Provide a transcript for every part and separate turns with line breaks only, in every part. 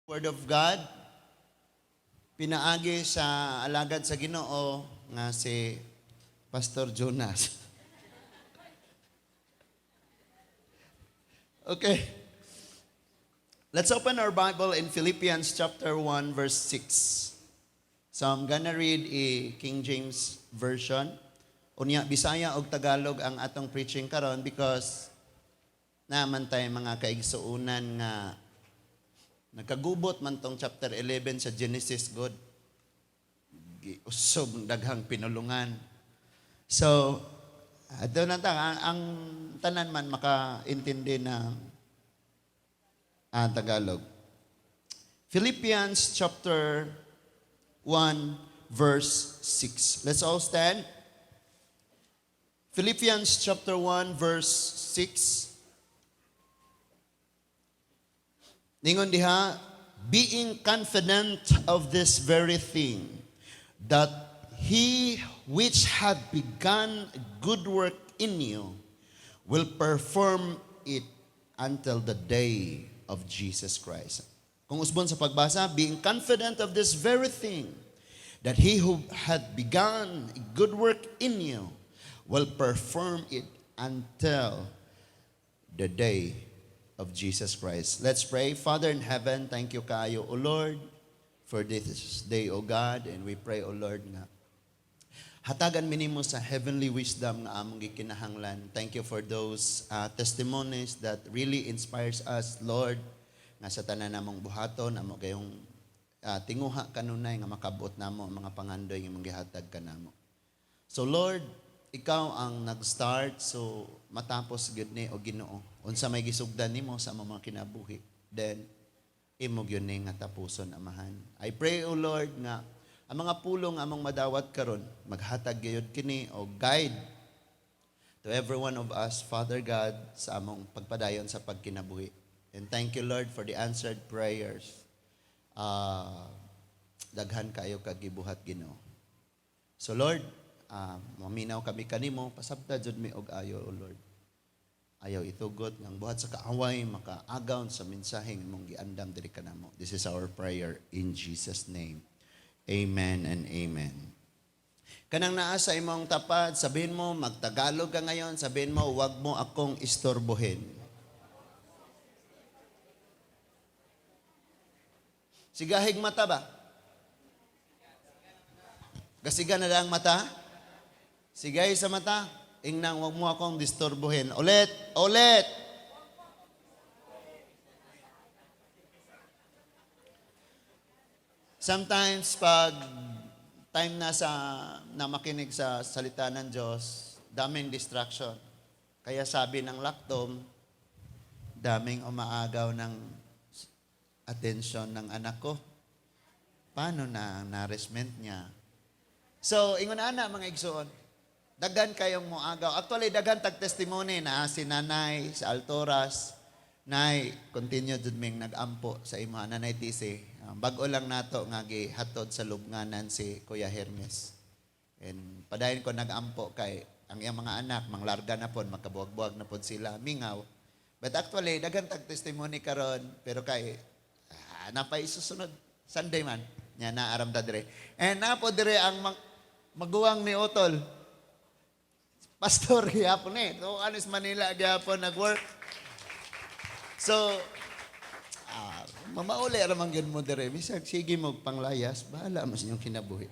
Word of God pinaagi sa alagad sa Ginoo nga si Pastor Jonas. Okay. Let's open our Bible in Philippians chapter 1 verse 6. So I'm gonna read a King James Version. Unya Bisaya og Tagalog ang atong preaching karon because naman tay mga kaigsuonan nga nagkagubot man tong chapter 11 sa Genesis, God. Giusob daghang pinulungan. So, ato na ta ang tanan man makaintindi ng Tagalog. Philippians chapter 1 verse 6. Let's all stand. Philippians chapter 1 verse 6. Ningon diha, "Being confident of this very thing, that he which hath begun good work in you will perform it until the day of Jesus Christ." Kung usbon sa pagbasa, "Being confident of this very thing, that he who hath begun a good work in you will perform it until the day of Jesus Christ." Let's pray. Father in heaven, thank you kaayo, O Lord, for this day, O God, and we pray, O Lord, nga hatagan mi nimo sa heavenly wisdom nga among gikinahanglan. Thank you for those testimonies that really inspires us, Lord, nga sa tanan namong buhaton, amo kayong tinguha kanunay nga makabot namo ang mga pangandoy nga imong gihatag kanamo. So Lord, ikaw ang nag-start, so matapos gyud ni, o Ginoo. Unsa may gisugdan nimo sa among mga kinabuhi, then imo gyud ni nga tapuson, Amahan. I pray, O Lord, nga ang mga pulong among madawat karon maghatag gyud kini o guide to every one of us, Father God, sa among pagpadayon sa pagkinabuhi. And thank you, Lord, for the answered prayers. Daghan kayo kag gibuhat, Ginoo. So Lord, maminaw kami kanimo, pasabta jud mi og ayo, O Lord. Ayaw itugot ng buhat sa kaaway makaagaw sa mensaheng imong giandam diri kanamo. This is our prayer in Jesus' name. Amen and amen. Kanang naa sa imong tapad, sabihin mo, magtagalog ka ngayon, sabihin mo, "Wag mo akong istorbohin." Sigahig mata ba? Gasiga na lang mata? Sigay sa mata. Ingnang, "Wag mo akong disturbuhin." Ulit, ulit. Sometimes pag time na sa na makinig sa salita ng Diyos, daming distraction. Kaya sabi ng laktom, daming umaagaw ng attention ng anak ko. Paano na ang nourishment niya? So, ingon ana, mga igsoon, daghan kayong moagaw. Actually, daghan tag testimony na si nanay sa Altoras, Nay, continue jud ming nag-ampo sa imo, Nanay TC. Bag-o lang nato nga gihatod sa lubnganan si Kuya Hermes. And padayon ko nag-ampo kay ang iyang mga anak manglarga na pod, magkabuwag-buwag na pod sila, mingaw. But actually, daghan tag testimony karon, pero kay napay susunod Sunday man nya naaram ta dire. And napo dire ang maguwang ni Otol. Pastor gyapon eh. So, anis Manila gyapon nag-work. So, mamauli ra man gyud mo dire. Bisag sige mo panglayas, bahala mo sa inyong kinabuhi.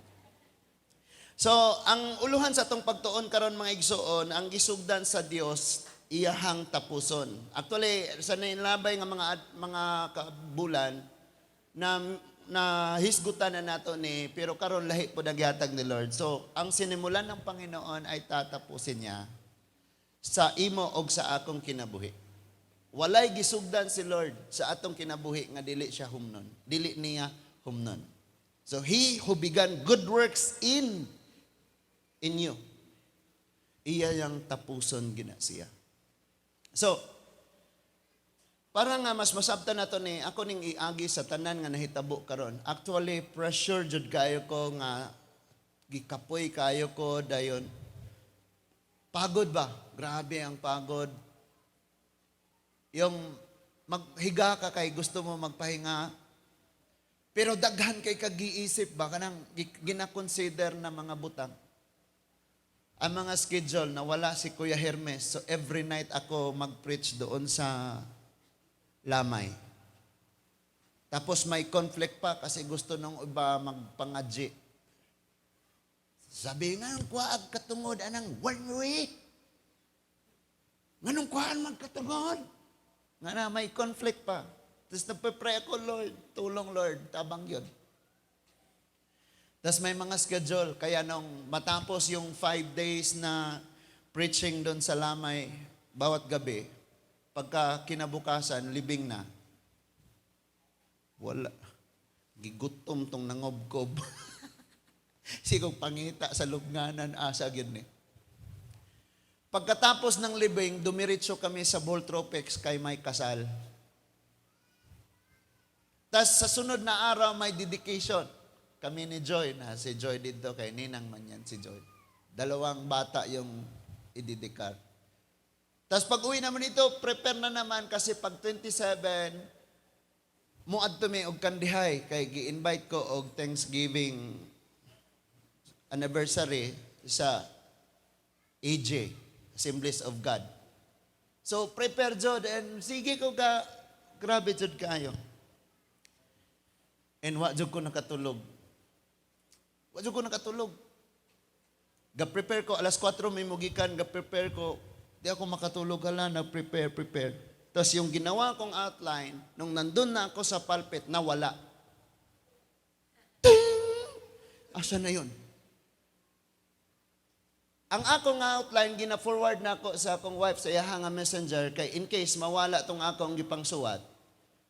So, ang uluhan sa atong pagtuon karon, mga igsoon, ang gisugdan sa Dios iyahang tapuson. Actually, sa nailabay nga mga bulan na na hisgutan na nato ni, pero karon lahi po nagyatag ni Lord. So, ang sinimulan ng Panginoon ay tatapusin niya sa imo og sa akong kinabuhi. Walay gisugdan si Lord sa atong kinabuhi nga dili siya humnon. Dili niya humnon. So he who began good works in you, iya yang tapuson gina siya. So, para nga mas masabtan nato ni, ako ning iagi sa tanan nga nahitabo karon. Actually, pressure jud kayo ko nga gikapoy kayo ko dayon. Pagod ba? Grabe ang pagod. Yung maghiga ka kay gusto mo magpahinga. Pero daghan kay kagiisip ba kanang gina-consider na mga butang. Ang mga schedule na wala si Kuya Hermes, so every night ako mag-preach doon sa Lamay. Tapos may conflict pa kasi gusto nung iba magpangadji. Sabi nga, kuwaag katungod anang one week. Nganong kuhaan magkatungod? Nga na, may conflict pa. Tapos nagpe-pray ako, "Lord, tulong Lord, tabang yun." Tapos may mga schedule. Kaya nung matapos yung 5 days na preaching doon sa Lamay, bawat gabi, pagka kinabukasan, libing na. Wala. Gigutom tong nangobkob. Sigog pangita sa lubnganan, asa gyud ni. Pagkatapos ng libing, dumiretso kami sa Bohol Tropics kay may kasal. Tapos sa sunod na araw, may dedication. Kami ni Joy, na si Joy dito, kay Ninang man yan si Joy. Dalawang bata yung idedikar. Tapos pag uwi naman dito, prepare na naman kasi pag 27, muadto mi og Kandihay kay gi-invite ko og Thanksgiving anniversary sa AJ, Assemblies of God. So prepare jud and sige ko ka grabe jud kaayo. And wa jud ko nakatulog. Wa jud ko nakatulog. Ga-prepare ko alas 4 may mugikan, ga-prepare ko. Di ako makatulog, hala, nag-prepare, prepare. Tapos yung ginawa kong outline, nung nandun na ako sa pulpit, nawala. Ting! Asa na yun? Ang akong outline, gina-forward na ako sa akong wife sa iyaha nga Messenger, kay in case mawala tong akong gipangsuwat,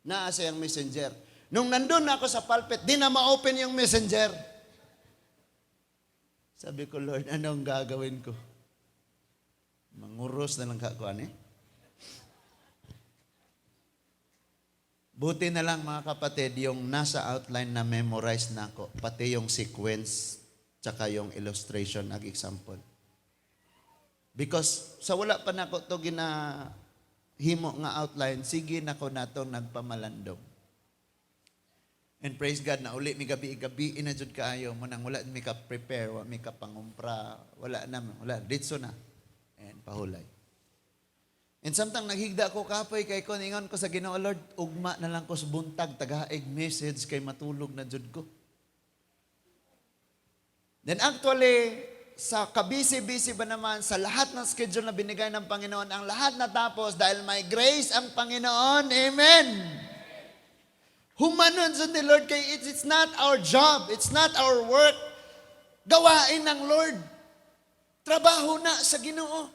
naa sa iyang Messenger. Nung nandun na ako sa pulpit, di na ma-open yung Messenger. Sabi ko, "Lord, anong gagawin ko? Manguros na lang ka ko, ani?" Buti na lang, mga kapatid, yung nasa outline na memorize na ako, pati yung sequence, tsaka yung illustration, nag-example. Because sa wala pa nako to ginahimo nga outline, sige nako nato nagpamalandong. And praise God na uli mi gabi-gabi na jud kaayo mo nang wala mi ka prepare, wa mi ka pangumpra, wala na, wala ditso na. And pahulay. And samtang naghigda ko kapoy kay ko, ingon ko sa Ginoo, "Lord, ugma na lang ko sa buntag tagaig message kay matulog na jud ko." Then actually, sa kabisi-busy ba naman, sa lahat ng schedule na binigay ng Panginoon, ang lahat natapos dahil may grace ang Panginoon. Amen! Humanon sa ni Lord kay it's not our job, it's not our work. Gawain ng Lord. Trabaho na sa Ginoo.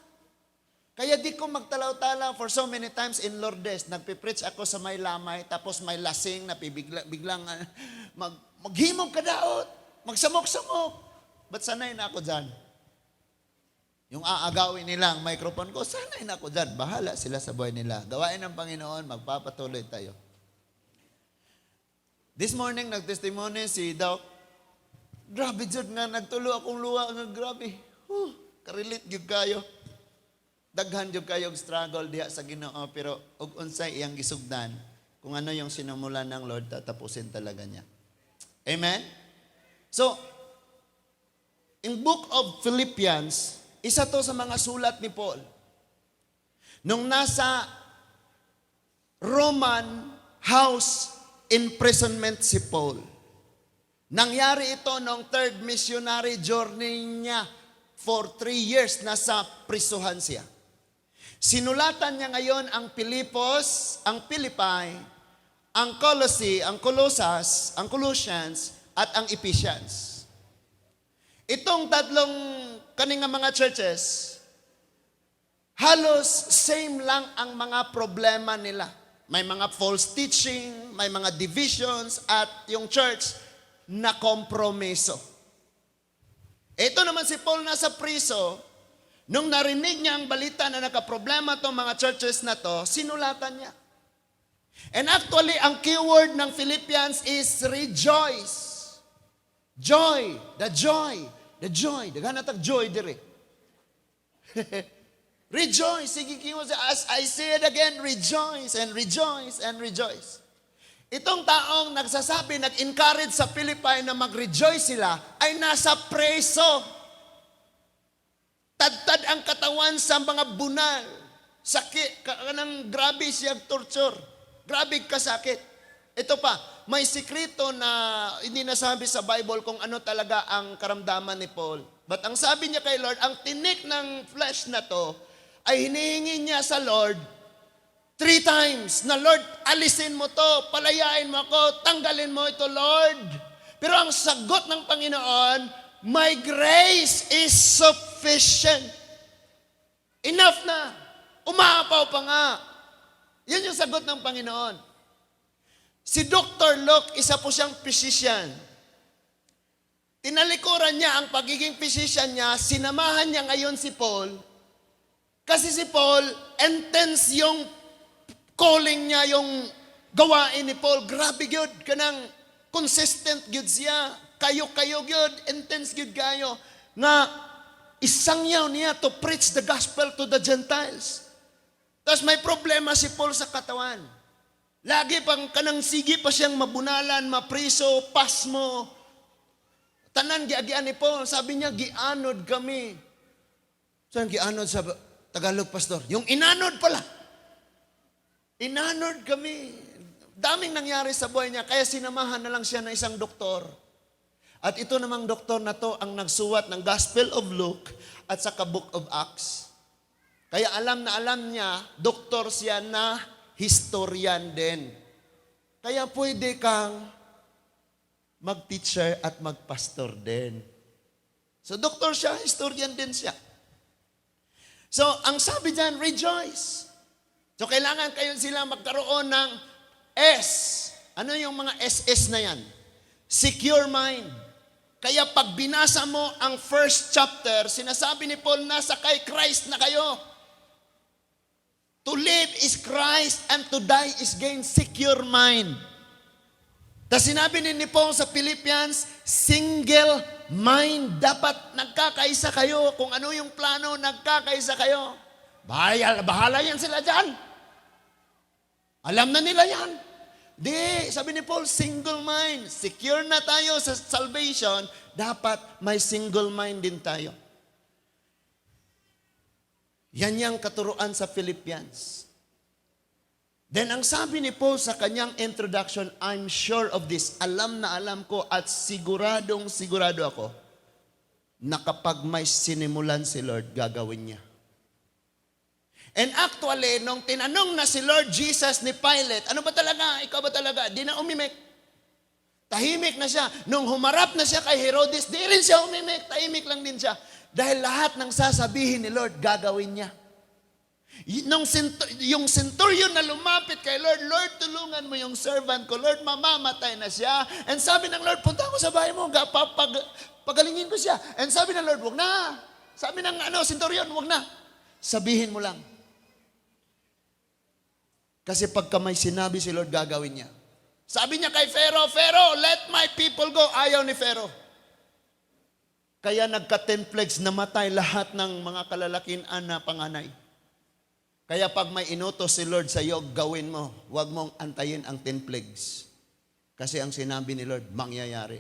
Kaya di ko magtalaw-tala for so many times in Lourdes, nagpipreach ako sa may Lamay, tapos may lasing na biglang maghimog ka daot, magsamok-samok. Ba't sanay na ako dyan? Yung aagawin nila ang microphone ko, sanay na ako dyan. Bahala sila sa buhay nila. Gawain ng Panginoon, magpapatuloy tayo. This morning, nagtestimony si Doc. Grabe jud nga, nagtulo akong luha nga grabe. Huh, karelate gyud kayo. Daghan jud kayo og struggle diha sa Ginoo, pero og unsay iyang gisugdan, kung ano yung sinumulan ng Lord, tatapusin talaga niya. Amen? So, in Book of Philippians, isa to sa mga sulat ni Paul. Nung nasa Roman house imprisonment si Paul. Nangyari ito noong third missionary journey niya. For 3 years, nasa prisuhan siya. Sinulatan niya ngayon ang Pilipos, ang Philippi, ang Colossae, ang Colosas, ang Colossians, at ang Ephesians. Itong tatlong kaning nga mga churches, halos same lang ang mga problema nila. May mga false teaching, may mga divisions, at yung church na kompromiso. Ito naman si Paul, nasa priso, nung narinig niya ang balita na nakaproblema tong mga churches na to, sinulatan niya. And actually, ang keyword ng Philippians is rejoice. Joy, the joy, the joy. Daghan na tag joy dire. Rejoice. Sige, as I say it again, rejoice and rejoice and rejoice. Itong taong nagsasabi, nag-encourage sa Philippi na mag-rejoice sila, ay nasa preso. Tadtad ang katawan sa mga bunal. Sakit, kanang grabe siya torture. Grabe kasakit. Ito pa, may sikreto na hindi nasabi sa Bible kung ano talaga ang karamdaman ni Paul. But ang sabi niya kay Lord, ang tinik ng flesh na to ay hinihingi niya sa Lord three times na, "Lord, alisin mo to, palayain mo ako, tanggalin mo ito, Lord." Pero ang sagot ng Panginoon, "My grace is sufficient." Enough na. Umaapaw pa nga. Yan yung sagot ng Panginoon. Si Dr. Luke, isa po siyang physician. Tinalikuran niya ang pagiging physician niya, sinamahan niya ngayon si Paul. Kasi si Paul, intense yung calling niya, yung gawain ni Paul. Grabe gyud, kanang consistent gyud siya. Kayo-kayo gyud, intense gyud kayo. Nga isangyaw niya to preach the gospel to the Gentiles. Tapos may problema si Paul sa katawan. Lagi pang kanang sige pa siyang mabunalan, mapriso, pasmo. Tanan giagian ni Paul. Sabi niya, "Gianod kami." Saan gianod sa Tagalog, Pastor? Yung inanod pala. Inanod kami. Daming nangyari sa buhay niya, kaya sinamahan na lang siya ng isang doktor. At ito namang doktor na to ang nagsuwat ng Gospel of Luke at saka Book of Acts. Kaya alam na alam niya, doktor siya na historian din. Kaya pwede kang mag-teacher at mag-pastor din. So doktor siya, historian din siya. So ang sabi diyan, rejoice. So kailangan kayo sila magkaroon ng S. Ano yung mga SS na yan? Secure mind. Kaya pag binasa mo ang first chapter, sinasabi ni Paul, nasa kay Christ na kayo. To live is Christ and to die is gain. Secure mind. Tapos sinabi ni Paul sa Philippians, single mind. Dapat nagkakaisa kayo. Kung ano yung plano, nagkakaisa kayo. Bahala, bahala yan sila dyan. Alam na nila yan. Di, sabi ni Paul, single mind. Secure na tayo sa salvation, dapat may single mind din tayo. Yan yung katuruan sa Philippians. Then ang sabi ni Paul sa kanyang introduction, "I'm sure of this, alam na alam ko at siguradong sigurado ako na kapag may sinimulan si Lord, gagawin niya." And actually, nung tinanong na si Lord Jesus ni Pilate, "Ano ba talaga? Ikaw ba talaga?" Di na umimik. Tahimik na siya. Nung humarap na siya kay Herodes, di rin siya umimik. Tahimik lang din siya. Dahil lahat ng sasabihin ni Lord, gagawin niya. Yung centurion na lumapit kay Lord, "Lord, tulungan mo yung servant ko. Lord, mamamatay na siya." And sabi ng Lord, "Punta ako sa bahay mo, pagalingin ko siya." And sabi ng Lord, "Wag na." Sabi ng centurion, "Wag na. Sabihin mo lang." Kasi pagka may sinabi si Lord, gagawin niya. Sabi niya kay Pharaoh, "Pharaoh, let my people go." Ayaw ni Pharaoh. Kaya nagka-10 plagues, namatay lahat ng mga kalalakin na panganay. Kaya pag may inutos si Lord sa iyo, gawin mo. Huwag mong antayin ang 10 plagues. Kasi ang sinabi ni Lord, mangyayari.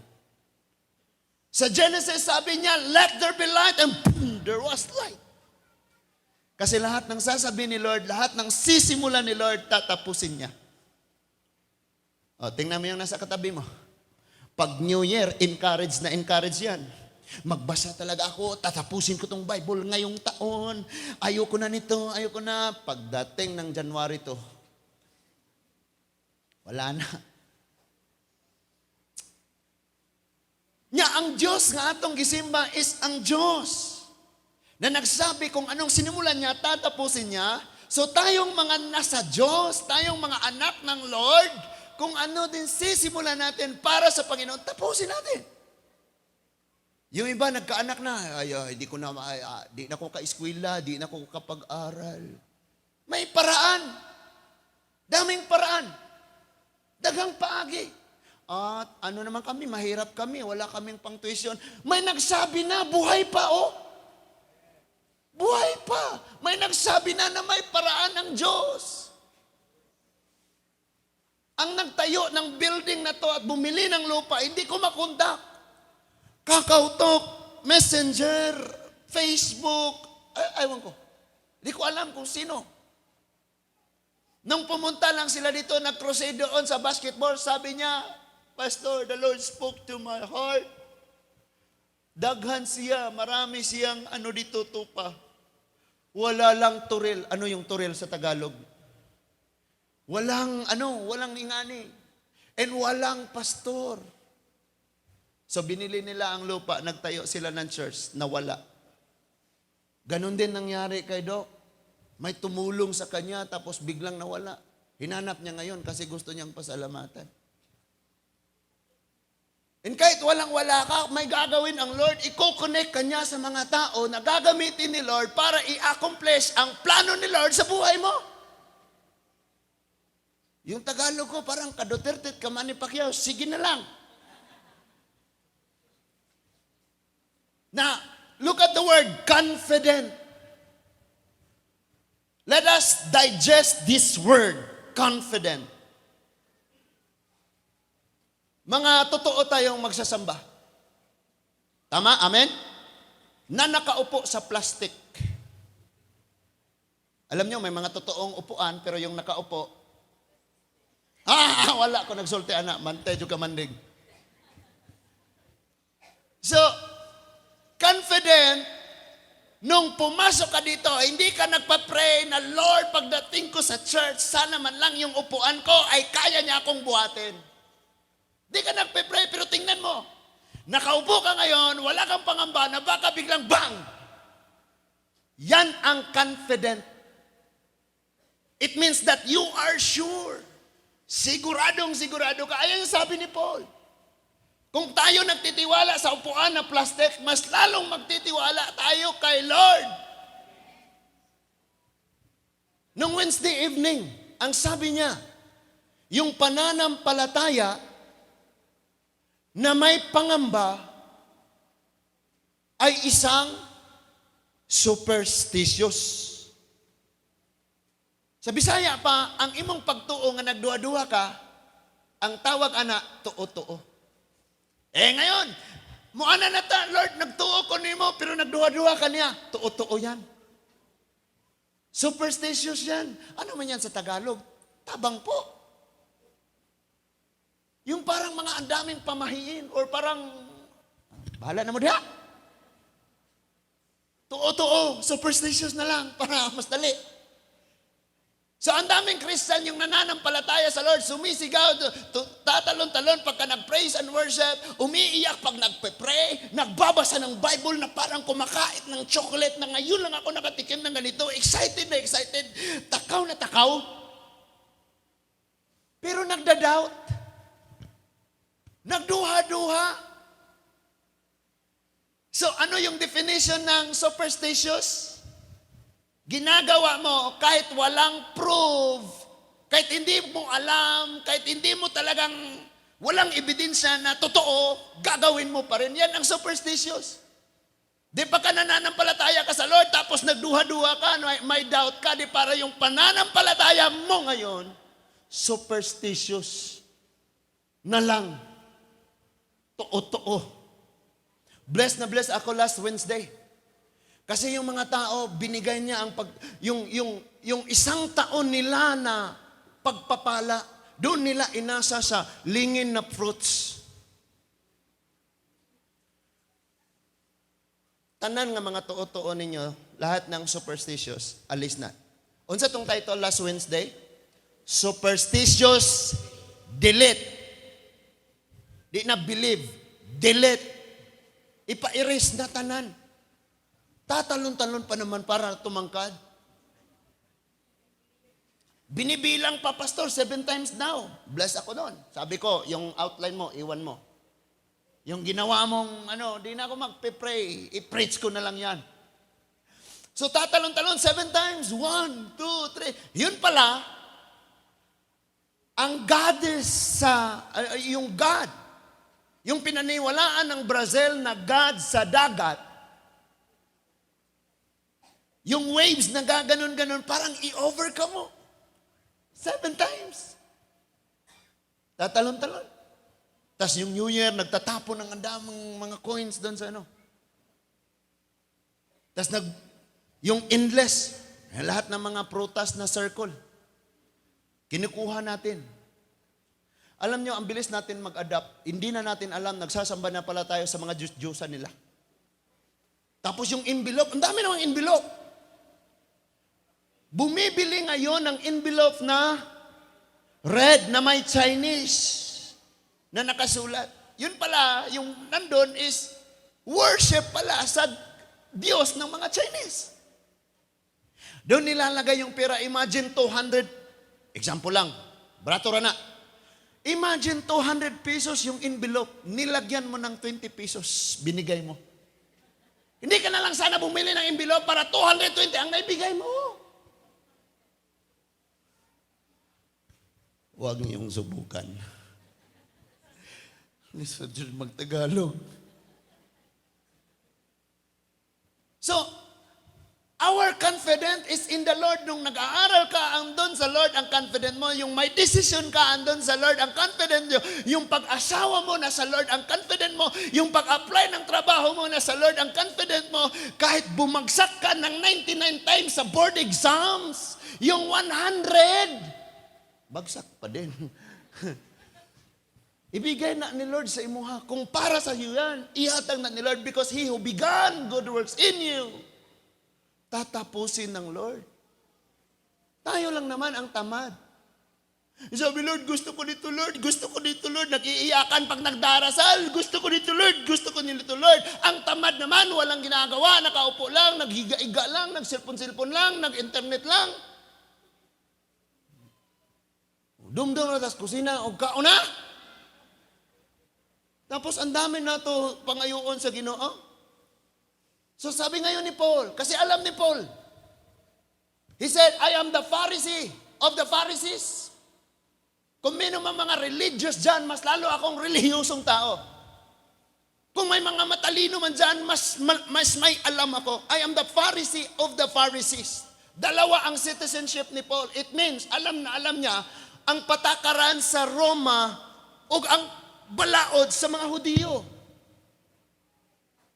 Sa Genesis, sabi niya, "Let there be light," and boom, there was light. Kasi lahat ng sasabihin ni Lord, lahat ng sisimulan ni Lord, tatapusin niya. O, tingnan mo yung nasa katabi mo. Pag New Year, encourage na encourage yan. "Magbasa talaga ako, tatapusin ko tong Bible ngayong taon. Ayoko na nito, ayoko na." Pagdating ng January to, wala na. Nya, ang Diyos nga atong gisimba is ang Diyos na nagsabi kung anong sinimulan niya, tatapusin niya. So tayong mga nasa Diyos, tayong mga anak ng Lord, kung ano din sisimulan natin para sa Panginoon, tapusin natin. Yung iba, nagkaanak na, "Ay, ay, di ko na, ay, di na ko ka-eskwela, di na ko kapag-aral." May paraan. Daming paraan. Daghang paagi. "At ano naman kami, mahirap kami, wala kaming pang tuition." May nagsabi na, buhay pa oh. Buhay pa. May nagsabi na na may paraan ng Diyos. Ang nagtayo ng building na to at bumili ng lupa, hindi ko makontak. KakaoTalk, Messenger, Facebook, ay, ewan ko. Hindi ko alam kung sino. Nung pumunta lang sila dito, nag-crusade doon sa basketball, sabi niya, "Pastor, the Lord spoke to my heart. Daghan siya, marami siyang ano dito, tupa. Wala lang turil." Ano yung turil sa Tagalog? Walang ano, walang ingani. And walang pastor. So binili nila ang lupa, nagtayo sila ng church, nawala. Ganon din nangyari kay Doc. May tumulong sa kanya, tapos biglang nawala. Hinanap niya ngayon kasi gusto niyang pasalamatan. And kahit walang-wala ka, may gagawin ang Lord. I-connect ka niya sa mga tao na gagamitin ni Lord para i-accomplish ang plano ni Lord sa buhay mo. Yung Tagalog ko, parang ka-Duterte, ka Manny Pacquiao, sige na lang. Now, look at the word "confident." Let us digest this word, "confident." Mga totoo tayong magsasamba. Tama? Amen? Na nakaupo sa plastic. Alam nyo, may mga totoong upuan, pero yung nakaupo, ah, wala ko nagsulti, ana, mante, ka mandig. So, confident, nung pumasok ka dito, hindi ka nagpa-pray na, "Lord, pagdating ko sa church, sana man lang yung upuan ko ay kaya niya akong buhatin." Hindi ka nagpe-pray, pero tingnan mo. Nakaupo ka ngayon, wala kang pangamba na baka biglang bang! Yan ang confident. It means that you are sure. Siguradong sigurado ka. Ayan yung sabi ni Paul. Kung tayo nagtitiwala sa upuan na plastic, mas lalong magtitiwala tayo kay Lord. Nung Wednesday evening, ang sabi niya, yung pananampalataya na may pangamba ay isang superstitious. Sa Bisaya pa, ang imong pagtuo nga nagduha-duha ka, ang tawag ana, tuo-tuo. Eh ngayon, muana na ta, "Lord, nagtuo ko nimo, pero nagduha-duha ka niya." Tuo-tuo yan. Superstitious yan. Ano man yan sa Tagalog? Tabang po. Yung parang mga ang daming pamahiin or parang, bahala na mo diha. Tuo-tuo, superstitious na lang para mas dali. So ang daming Christian yung nananampalataya sa Lord, sumisigaw, tatalon-talon pagka nag-praise and worship, umiiyak pag nagpe-pray, nagbabasa ng Bible na parang kumakait ng chocolate na ngayon lang ako nakatikim ng ganito, excited na excited, takaw na takaw. Pero nagda-doubt. Nagduha-duha. So ano yung definition ng superstitious? Ginagawa mo kahit walang proof, kahit hindi mo alam, kahit hindi mo talagang walang ebidensya na totoo, gagawin mo pa rin. Yan ang superstitious. Di ba ka nananampalataya ka sa Lord, tapos nagduha-duha ka, may doubt ka, di para yung pananampalataya mo ngayon, superstitious na lang. Too-too. Blessed na blessed ako last Wednesday. Kasi yung mga tao, binigay niya ang pag, yung isang taon nila na pagpapala, doon nila inasa sa lingin na fruits. Tanan nga mga tuo-tuo ninyo, lahat ng superstitious, alis na. Unsa tong title last Wednesday? Superstitious, delete. Di na believe, delete. Ipa-erase na tanan. Tatalon-talon pa naman para tumangkad. Binibilang pa, Pastor, seven times now. Bless ako doon. Sabi ko, yung outline mo, iwan mo. Yung ginawa mong, ano, di na ako magpe-pray. I-preach ko na lang yan. So tatalon-talon seven times. One, two, three. Yun pala, ang goddess sa, yung God, yung pinaniwalaan ng Brazil na God sa dagat, yung waves na gaganon-ganon, parang i-overcome mo. Seven times. Tatalon-talon. Tapos yung New Year, nagtatapon ng ang daming mga coins doon sa ano. Tapos yung endless, lahat ng mga prutas na circle, kinukuha natin. Alam nyo, ang bilis natin mag-adapt. Hindi na natin alam, nagsasamba na pala tayo sa mga Diyos-Diyosan nila. Tapos yung envelope, ang dami namang envelope. Bumibili ngayon ng envelope na red na may Chinese na nakasulat. Yun pala, yung nandun is worship pala sa Diyos ng mga Chinese. Doon nilalagay yung pera. Imagine 200, example lang, barato ra na. Imagine 200 pesos yung envelope, nilagyan mo ng 20 pesos, binigay mo. Hindi ka na lang sana bumili ng envelope para 220 ang naibigay mo. Huwag niyong subukan. Lisod yun magtagalog. So, our confidence is in the Lord. Nung nag-aaral ka, andun sa Lord ang confident mo. Yung may decision ka, andun sa Lord ang confident mo. Yung pag-asawa mo, nasa Lord ang confident mo. Yung pag-apply ng trabaho mo, nasa Lord ang confident mo. Kahit bumagsak ka ng 99 times sa board exams, yung 100, bagsak pa din. Ibigay na ni Lord sa imuha. Kung para sa iyo yan, ihatag na ni Lord because He who began good works in you, tatapusin ng Lord. Tayo lang naman ang tamad. Sabi, "Lord, gusto ko dito, Lord. Gusto ko dito, Lord." Nag-iiyakan pag nagdarasal. "Gusto ko dito, Lord. Gusto ko nito, Lord." Ang tamad naman, walang ginagawa. Nakaupo lang, naghiga-higa lang, nag-cellphone-cellphone lang, nag-internet lang. Dumdum na tas kusina, o kauna. Tapos ang dami na to pangayoon sa Ginoo. So sabi ngayon ni Paul, kasi alam ni Paul, he said, "I am the Pharisee of the Pharisees." Kung may mga religious dyan, mas lalo akong relihiyosong tao. Kung may mga matalino man dyan, mas may alam ako. I am the Pharisee of the Pharisees. Dalawa ang citizenship ni Paul. It means, alam na alam niya, ang patakaran sa Roma o ang balaod sa mga Hudiyo.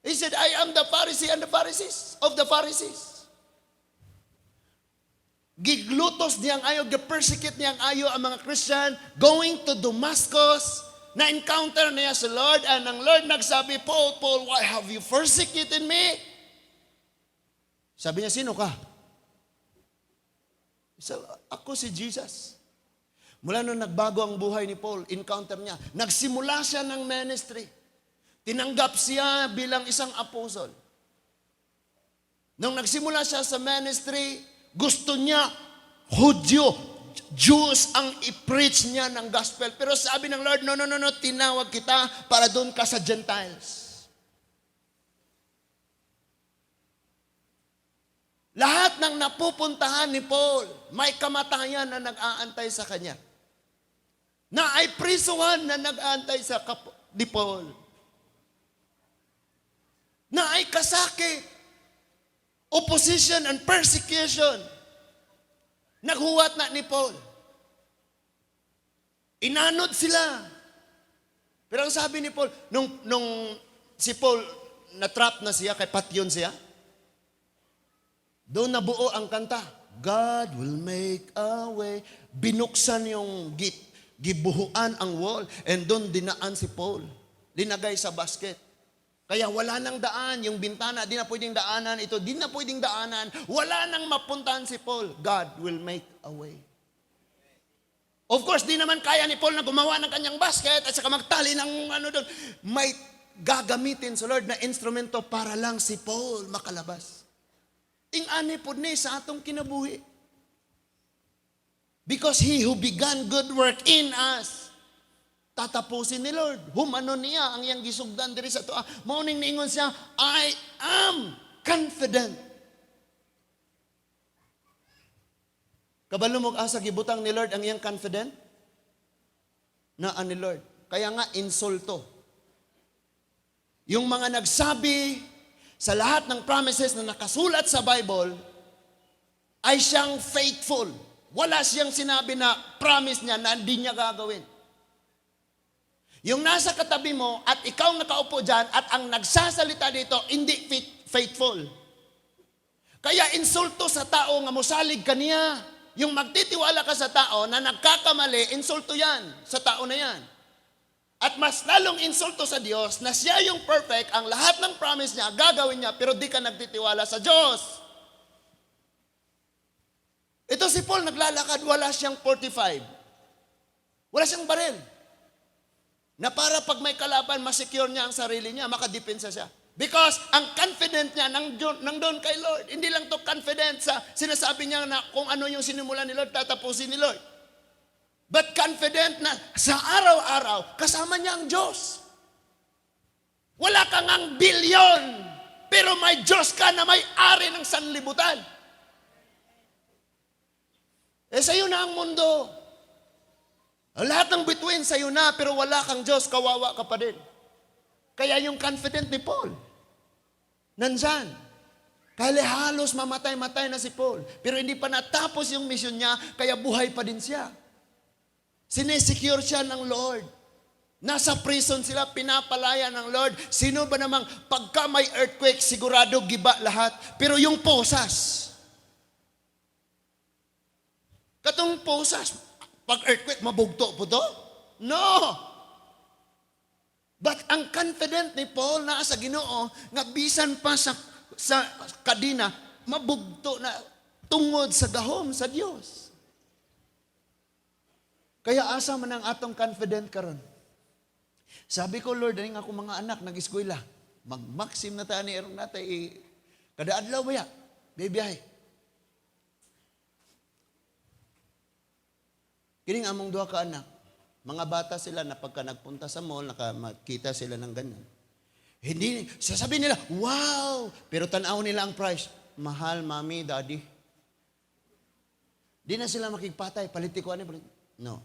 He said, "I am the Pharisee and the Pharisees of the Pharisees." Giglutos niyang ayo, gi-persecute niyang ayo ang mga Christian going to Damascus. Na-encounter niya si Lord and ang Lord nagsabi, "Paul, Paul, why have you persecuted me?" Sabi niya, "Sino ka?" So, "Ako si Jesus." Mula nung nagbago ang buhay ni Paul, encounter niya, nagsimula siya ng ministry. Tinanggap siya bilang isang apostle. Nung nagsimula siya sa ministry, gusto niya, Hudyo, Jews ang i-preach niya ng gospel. Pero sabi ng Lord, "No, no, no, no, tinawag kita para doon ka sa Gentiles." Lahat ng napupuntahan ni Paul, may kamatayan na nag-aantay sa kanya. Na ay prisuhan na nag-aantay sa ni Paul. Na ay kasakit. Opposition and persecution. Naghuwat na ni Paul. Inanod sila. Pero ang sabi ni Paul, nung si Paul, na-trap na siya, kay patyon siya, doon nabuo ang kanta. "God will make a way." Binuksan yung gate, gibuhuan ang wall, and doon dinaan si Paul. Linagay sa basket. Kaya wala nang daan, yung bintana, di na pwedeng daanan, ito, di na pwedeng daanan. Wala nang mapuntahan si Paul. God will make a way. Of course, di naman kaya ni Paul na gumawa ng kanyang basket at saka magtali ng ano doon. May gagamitin sa Lord na instrumento para lang si Paul makalabas. Ing-ani pod ni sa atong kinabuhi. Because He who began good work in us, tatapusin ni Lord. Humano niya ang iyang gisugdan diri sa atoa. Mao ning niingon siya, "I am confident." Kabalo mo asa gibutang ni Lord ang iyang confident? Naa ni Lord. Kaya nga insulto. Yung mga nagsabi sa lahat ng promises na nakasulat sa Bible, ay siyang faithful. Wala siyang sinabi na promise niya na hindi niya gagawin. Yung nasa katabi mo at ikaw nakaupo dyan at ang nagsasalita dito, hindi faithful. Kaya insulto sa tao nga musalig kaniya. Yung magtitiwala ka sa tao na nagkakamali, insulto yan sa tao na yan. At mas lalong insulto sa Diyos na siya yung perfect, ang lahat ng promise niya, gagawin niya, pero di ka nagtitiwala sa Diyos. Ito si Paul naglalakad, wala siyang 45. Wala siyang baril. Na para pag may kalaban, masecure niya ang sarili niya, makadepensa siya. Because ang confident niya nang doon kay Lord. Hindi lang to confident sa sinasabi niya na kung ano yung sinimula ni Lord, tatapusin ni Lord. But confident na sa araw-araw, kasama niya ang Diyos. Wala kang ang bilyon, pero may Diyos ka na may-ari ng sanlibutan. Eh, sa'yo na ang mundo. Lahat ng bituin sa'yo na, pero wala kang Diyos, kawawa ka pa din. Kaya yung confident ni Paul, nandyan. Kaya halos mamatay-matay na si Paul. Pero hindi pa natapos yung mission niya, kaya buhay pa din siya. Sinesecure siya ng Lord. Nasa prison sila, pinapalaya ng Lord. Sino ba namang pagka may earthquake, sigurado giba lahat? Pero yung posas, katong posas, pag earthquake, mabugto po to? No! But ang confident ni Paul naa sa Ginoo nga bisan pa sa kadina, mabugto na tungod sa gahom sa Dios. Kaya asa man ang atong confident karon? Sabi ko, "Lord, aning ako mga anak nag-eskwela. Mag-Maxim na ta ni erong natay kada adlaw ba ya? Bibiyahe." Kining among duha ka anak, mga bata sila na pagka nagpunta sa mall, naka makita sila ng ganyan. Hindi, sasabihin nila, "Wow!" Pero tanaw nila ang price. "Mahal, Mommy, Daddy." Di na sila makigpatay. "Paliti ko ano." No.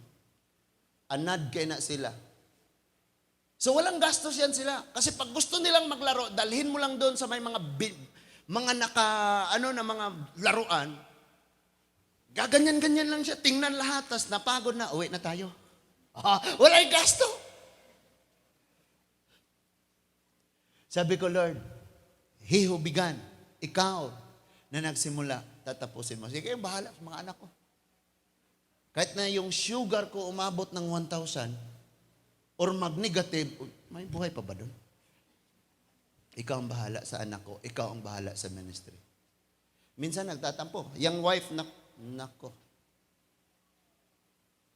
Anad kay na sila. So walang gastos yan sila. Kasi pag gusto nilang maglaro, dalhin mo lang doon sa may mga naka, ano na mga laruan. Gaganyan-ganyan lang siya. Tingnan lahat. Tapos napagod na, uwi na tayo. Ah, walay gasto. Sabi ko, "Lord, He who began, ikaw na nagsimula, tatapusin mo. Sige, bahala sa mga anak ko. Kahit na yung sugar ko umabot ng 1,000 or mag-negative, may buhay pa ba doon? Ikaw ang bahala sa anak ko. Ikaw ang bahala sa ministry." Minsan nagtatampo. Yang wife, nako.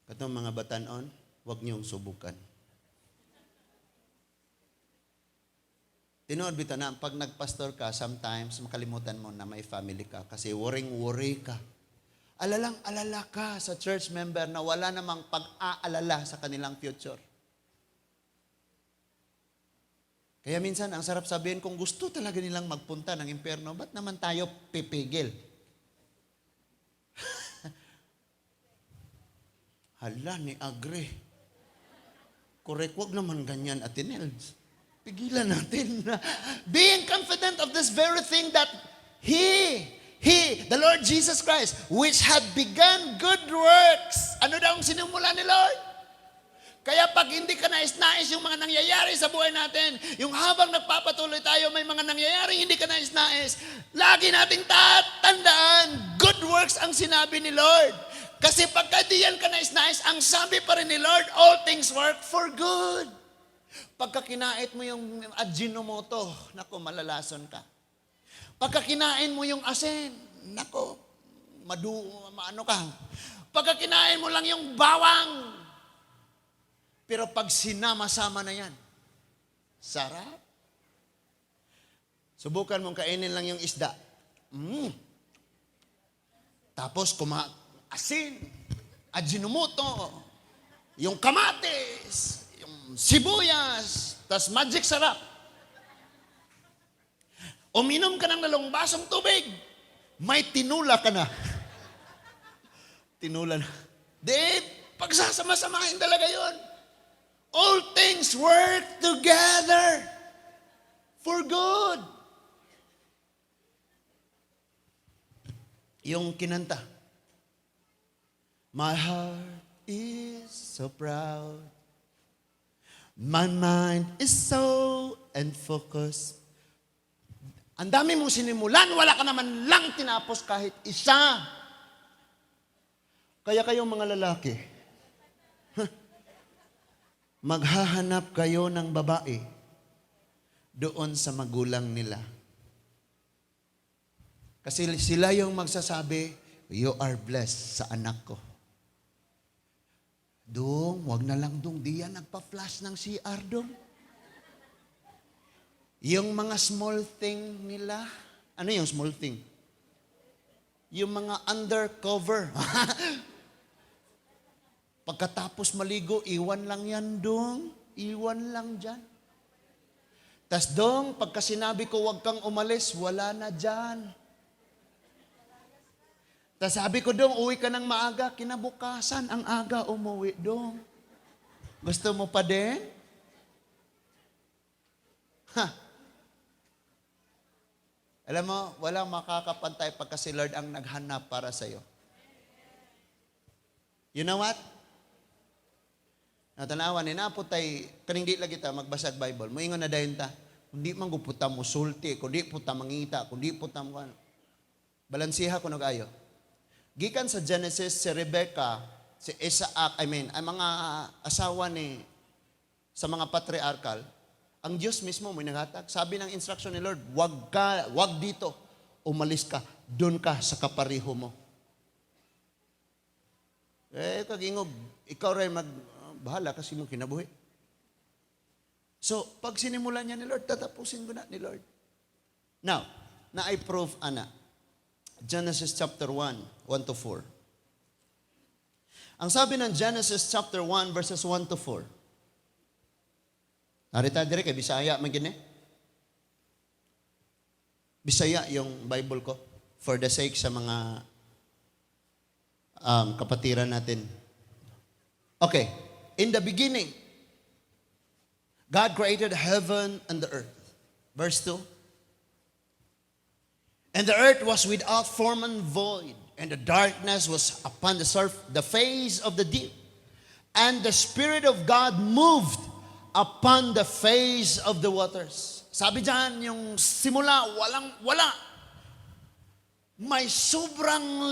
Katong mga batanon, wag niyong subukan. Tinuod bitaw na, pag nagpastor ka, sometimes makalimutan mo na may family ka kasi worrying-worry ka. Alalang alala ka sa church member na wala namang pag-aalala sa kanilang future. Kaya minsan, ang sarap sabihin, kung gusto talaga nilang magpunta ng impyerno, ba't naman tayo pipigil? Hala, ni agree. Correct, wag naman ganyan, Ate Nels. Pigilan natin. Being confident of this very thing, that He, the Lord Jesus Christ, which had begun good works. Ano daw ang sinimula ni Lord? Kaya pag hindi ka nais-nais yung mga nangyayari sa buhay natin, yung habang nagpapatuloy tayo, may mga nangyayari hindi ka nais-nais, lagi nating tatandaan, good works ang sinabi ni Lord. Kasi pagka di yan ka nais-nais, ang sabi pa rin ni Lord, all things work for good. Pagka kinait mo yung Ajinomoto, nako, malalason ka. Pagka kinain mo yung asin, nako, maano ka. Pagka kinain mo lang yung bawang, pero pag sinama-sama na yan, sarap. Subukan mong kainin lang yung isda. Tapos asin, Ajinomoto, yung kamatis, yung sibuyas, tas Magic Sarap. Uminom ka ng 2 basong tubig, may tinula ka na. Tinula na. Di, pagsasama-samahin talaga yon. All things work together for good. Yung kinanta, "My heart is so proud, My mind is so and focused. Ang dami mong sinimulan, wala ka naman lang tinapos kahit isa. Kaya kayong mga lalaki, huh, maghahanap kayo ng babae doon sa magulang nila. Kasi sila yung magsasabi, "You are blessed sa anak ko. Dong, wag na lang, dong, di yan nagpa-flush ng CR, dong." Yung mga small thing nila, ano yung small thing? Yung mga undercover. Pagkatapos maligo, iwan lang yan, dong. Iwan lang dyan. Tas dong, pagka sinabi ko wag kang umalis, wala na dyan. Tas sabi ko, "Dong, uwi ka ng maaga." Kinabukasan, ang aga umuwi, dong. Gusto mo pa din? Ha? Alam mo, walang makakapantay pagka si Lord ang naghanap para sa'yo. You know what? Natanawa ni naa putay kaning di lagi ta magbasag Bible. Moingon na dayon ta. Kundi man gud ta mo sulti, kundi po ta mangita, kundi po ta mo ano. Balansiha ko ayo. Gikan sa Genesis, si Rebecca, si Isaac, I mean, ang mga asawa ni sa mga patriarchal, ang Diyos mismo may naghatag. Sabi ng instruction ni Lord, "Wag ka, wag dito. Umalis ka, doon ka sa kapariho mo." Eh, kag-ingog, ikaw rin mag, bahala kasi mong kinabuhi. So, pag sinimulan niya ni Lord, tatapusin ko na ni Lord. Now, naay proof ana. Genesis chapter 1, 1 to 4. Ang sabi ng Genesis chapter 1 verses 1 to 4. Narita dire kay Bisaya man gini. Bisaya yung Bible ko for the sake sa mga kapatiran natin. Okay. In the beginning, God created heaven and the earth. Verse 2. And the earth was without form and void, and the darkness was upon the face of the deep. And the Spirit of God moved upon the face of the waters. Sabi diyan, yung simula, walang, wala. May sobrang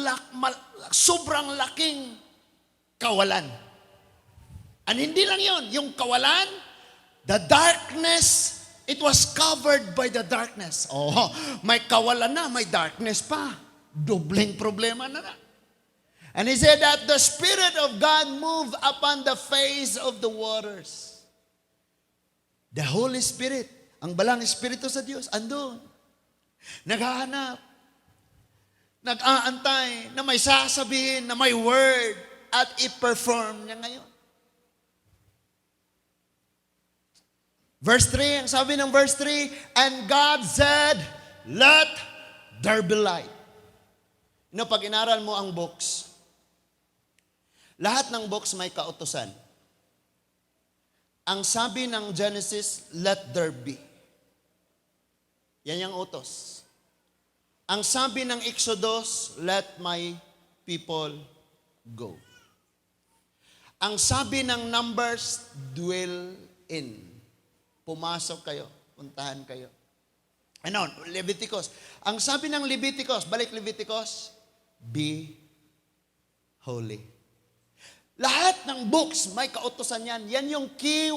laking kawalan. And hindi lang yon, yung kawalan, the darkness, it was covered by the darkness. Oh, may kawalan na, may darkness pa. Dobleng problema na na. And he said that the Spirit of God moved upon the face of the waters. The Holy Spirit, ang balang Espiritu sa Diyos, andun. Naghahanap. Nag-aantay na may sasabihin, na may word, at i-perform niya ngayon. Verse 3, ang sabi ng verse 3, "And God said, 'Let there be light.'" No, pag inaral mo ang books, lahat ng books may kautusan. Ang sabi ng Genesis, "Let there be." Yan yung utos. Ang sabi ng Exodus, "Let my people go." Ang sabi ng Numbers, "Dwell in." Pumasok kayo, puntahan kayo. Ano, Leviticus. Ang sabi ng Leviticus, balik Leviticus, "Be holy." Lahat ng books may kautusan yan. Yan yung key,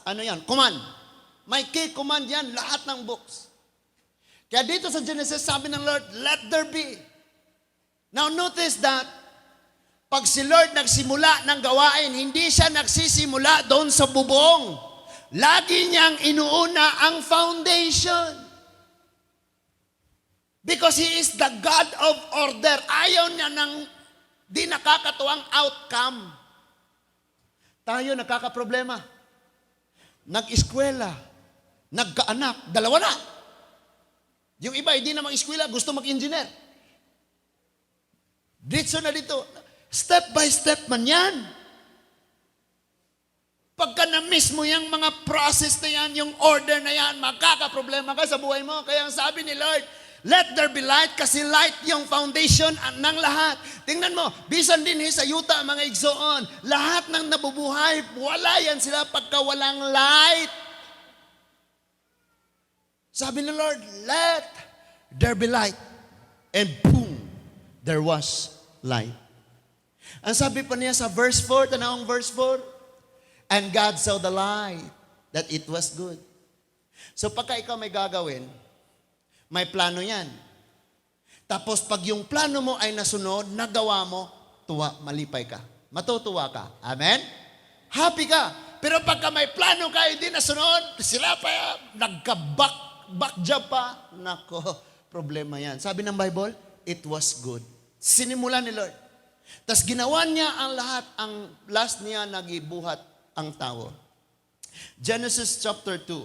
ano yan, command. May key command yan, lahat ng books. Kaya dito sa Genesis, sabi ng Lord, "Let there be." Now notice that, pag si Lord nagsimula ng gawain, hindi siya nagsisimula doon sa bubong. Lagi niyang inuuna ang foundation. Because He is the God of order. Ayaw niya ng di nakakatuwang outcome. Tayo nakakaproblema. Nag-eskwela, nagkaanak, dalawa na. Yung iba, hindi na mag-eskwela, gusto mag-engineer. Dito na dito. Step by step man yan. Pagka na-miss mo yung mga process na yan, yung order na yan, magkakaproblema ka sa buhay mo. Kaya ang sabi ni Lord, "Let there be light," kasi light yung foundation ng lahat. Tingnan mo, bisan din sa yuta, mga igsoon, lahat ng nabubuhay, wala yan sila pagka walang light. Sabi ni Lord, "Let there be light." And boom, there was light. Ang sabi pa niya sa verse 4, tanawang verse 4, "And God saw the light, that it was good." So pagka ikaw may gagawin, may plano yan. Tapos pag yung plano mo ay nasunod, nagawa mo, tuwa, malipay ka. Matutuwa ka. Amen? Happy ka. Pero pagka may plano ka, hindi nasunod, sila pa, nagka-back back job pa, nako, problema yan. Sabi ng Bible, it was good. Sinimula ni Lord. Tapos ginawa niya ang lahat, ang last niya nagibuhat ang tao. Genesis chapter 2.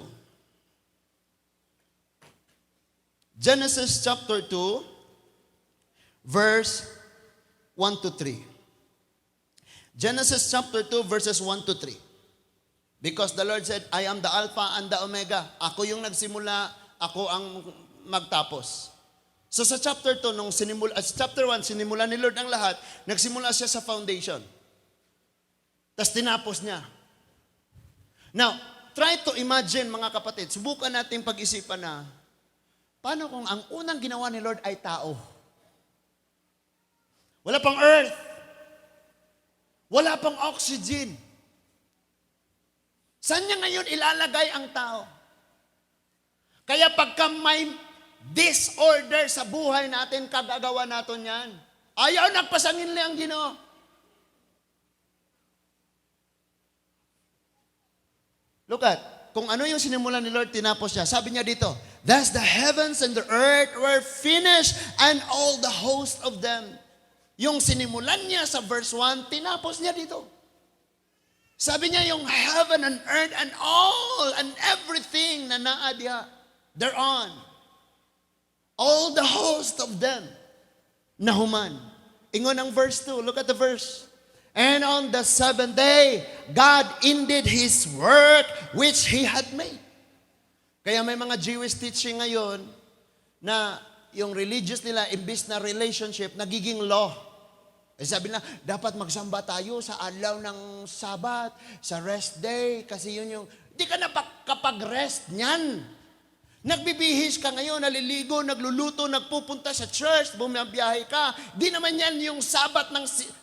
Genesis chapter 2, verse 1 to 3. Genesis chapter 2, verses 1 to 3. Because the Lord said, "I am the Alpha and the Omega." Ako yung nagsimula, ako ang magtapos. So sa chapter 2, nung sinimula, sa chapter 1, sinimula ni Lord ang lahat, nagsimula siya sa foundation. Tapos tinapos niya. Now, try to imagine, mga kapatid, subukan natin pag-isipan na, paano kung ang unang ginawa ni Lord ay tao? Wala pang earth. Wala pang oxygen. Saan niya ngayon ilalagay ang tao? Kaya pagka may disorder sa buhay natin, kagagawa natin yan. Ayaw nagpasangin ang Ginoo. Look at, kung ano yung sinimula ni Lord, tinapos niya. Sabi niya dito, "Thus the heavens and the earth were finished and all the host of them." Yung sinimulan niya sa verse 1, tinapos niya dito. Sabi niya yung heaven and earth and all and everything na naa diha, thereon. All the host of them, nahuman. Ingon ang verse 2, look at the verse. "And on the seventh day, God ended His work which He had made." Kaya may mga Jewish teaching ngayon na yung religious nila, imbis na relationship, nagiging law. Eh sabi nila, dapat magsamba tayo sa adlaw ng Sabat, sa rest day, kasi yun yung, di ka na kapag rest niyan. Nagbibihis ka ngayon, naliligo, nagluluto, nagpupunta sa church, bumibiyahe ka. Di naman yan yung Sabat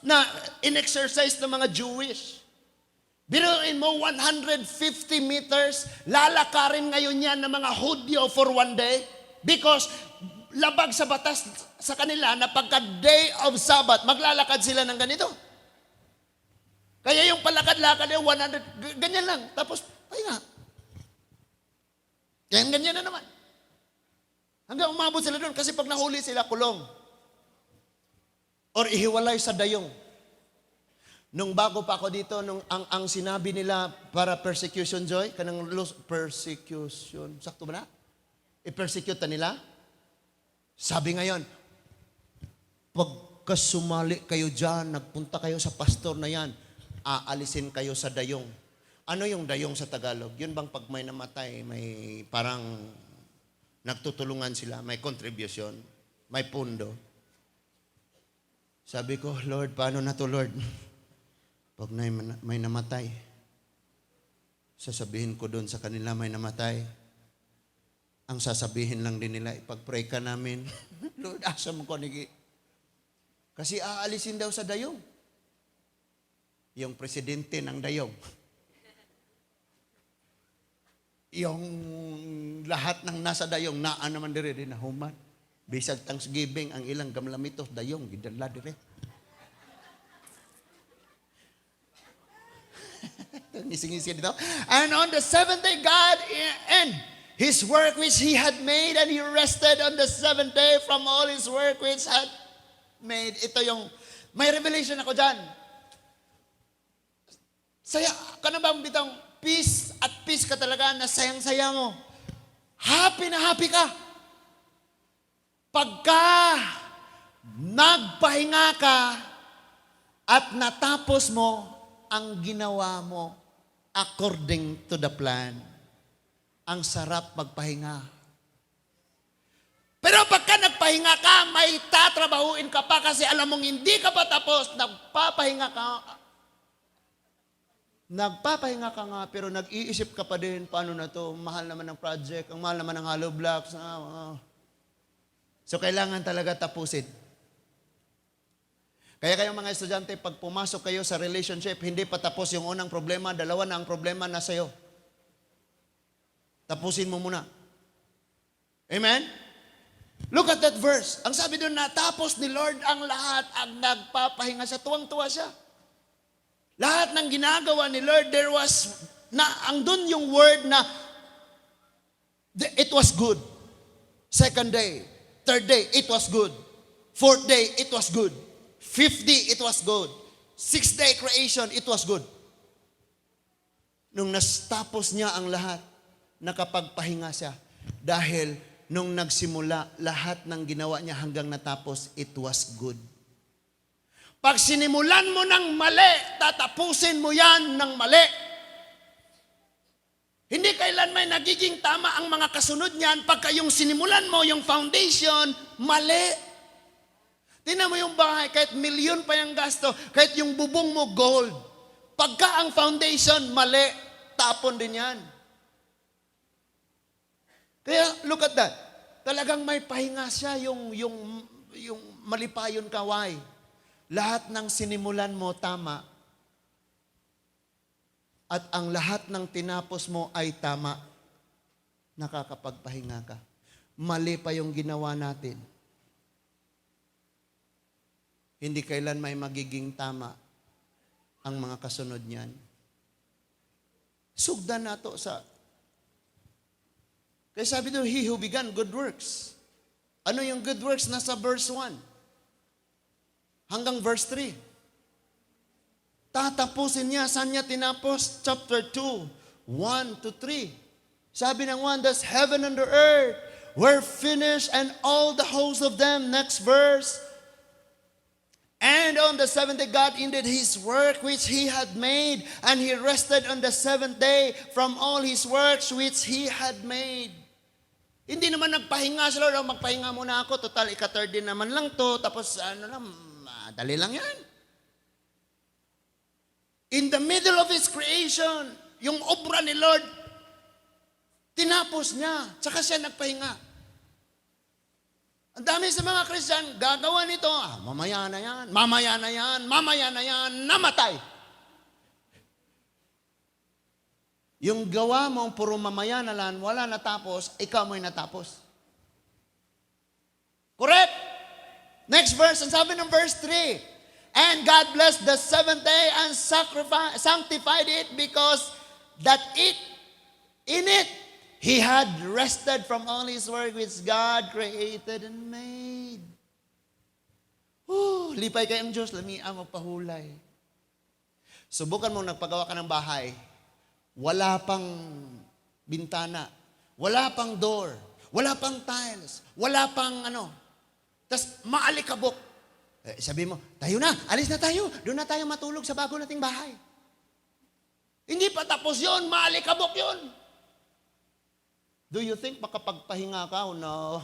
na in-exercise ng mga Jewish. Biruin mo, 150 meters, lalakarin ngayon yan ng mga Hudyo for one day. Because labag sa batas sa kanila na pagka day of Sabbath, maglalakad sila ng ganito. Kaya yung palakad-lakad yung 100, ganyan lang. Tapos, pahinga. Kaya ganyan na naman. Hanggang umabot sila doon. Kasi pag nahuli sila, kulong. Or ihiwalay sa dayong. Nung bago pa ako dito, nung ang sinabi nila para persecution, Joy, kanang persecution, sakto ba na? I-persecute ta nila? Sabi ngayon, pagka sumali kayo dyan, nagpunta kayo sa pastor na yan, aalisin kayo sa dayong. Ano yung dayong sa Tagalog? Yun bang pag may namatay, may parang nagtutulungan sila, may contribution, may pundo? Sabi ko, "Lord, paano na to, Lord? Pag may namatay, sasabihin ko doon sa kanila may namatay. Ang sasabihin lang din nila, ipag-pray ka namin. Lord, asa mo ko nigi?" Kasi aalisin daw sa dayong. Yung presidente ng dayong. Yung lahat ng nasa dayong, naa naman dire din nahuman. Bisag Thanksgiving, ang ilang gamlamitos, dayong, gidala dire. Ngising-ngising dito. "And on the seventh day, God end His work which He had made, and He rested on the seventh day from all His work which had made." Ito yung, may revelation ako dyan. Saya, ka na bang bitang peace at peace ka talaga na sayang-saya mo? Happy na happy ka. Pagka nagpahinga ka at natapos mo ang ginawa mo according to the plan, ang sarap magpahinga. Pero pagka nagpahinga ka, may tatrabahuin ka pa kasi alam mong hindi ka pa tapos, nagpapahinga ka. Nagpapahinga ka nga, pero nag-iisip ka pa din, paano na to? Mahal naman ng project, ang mahal naman ng hollow blocks. Ah, ah. So, kailangan talaga tapusin. Kaya kayong mga estudyante, pag pumasok kayo sa relationship, hindi pa tapos yung unang problema, dalawa na ang problema na sa'yo. Tapusin mo muna. Amen? Look at that verse. Ang sabi doon, natapos ni Lord ang lahat, ang nagpapahinga siya. Tuwang-tuwa siya. Lahat ng ginagawa ni Lord, there was, na, ang doon yung word na, it was good. Second day, third day, it was good. Fourth day, it was good. Fifth day, it was good. Sixth day creation, it was good. Nung natapos niya ang lahat, nakapagpahinga siya. Dahil nung nagsimula, lahat ng ginawa niya hanggang natapos, it was good. Pag sinimulan mo ng mali, tatapusin mo yan ng mali. Hindi kailan may nagiging tama ang mga kasunod niyan pagka yung sinimulan mo, yung foundation, mali. Tingnan mo yung bahay, kahit milyon pa yung gasto, kahit yung bubong mo gold. Pagka ang foundation, mali, tapon din yan. Kaya look at that. Talagang may pahinga siya yung malipayon ka. Why? Lahat ng sinimulan mo tama. At ang lahat ng tinapos mo ay tama. Nakakapagpahinga ka. Mali pa yung ginawa natin. Hindi kailan may magiging tama ang mga kasunod niyan. Sugdan nato sa. Kaya sabi doon, "He who began good works." Ano yung good works? Nasa verse 1 hanggang verse 3. Tatapusin niya. Saan niya tinapos? Chapter 2, 1 to 3. Sabi ng 1, "Thus heaven and the earth were finished and all the hosts of them." Next verse. "And on the seventh day, God ended His work which He had made, and He rested on the seventh day from all His works which He had made." Hindi naman nagpahinga sila, "Oh, magpahinga muna ako, total ika-third din naman lang to, tapos ano lang, madali lang yan." In the middle of His creation, yung obra ni Lord, tinapos niya, tsaka siya nagpahinga. Ang dami sa mga Christian, gagawa nito, ah, mamaya na yan, mamaya na yan, mamaya na yan, namatay. Yung gawa mong puro mamaya na lang, wala natapos, ikaw mo'y natapos. Correct? Next verse, ang sabi ng verse 3, "And God blessed the seventh day and sanctified it because that in it, He had rested from all His work which God created and made." Whew, lipay kay ang Diyos, lami ang magpahulay. Subukan mong nagpagawa ka ng bahay, wala pang bintana, wala pang door, wala pang tiles, wala pang ano. Tapos maalikabok. Eh, sabi mo, "Tayo na, alis na tayo, doon na tayo matulog sa bago nating bahay." Hindi pa tapos yun, maalikabok yun. Do you think makapagpahinga ka? Oh, no.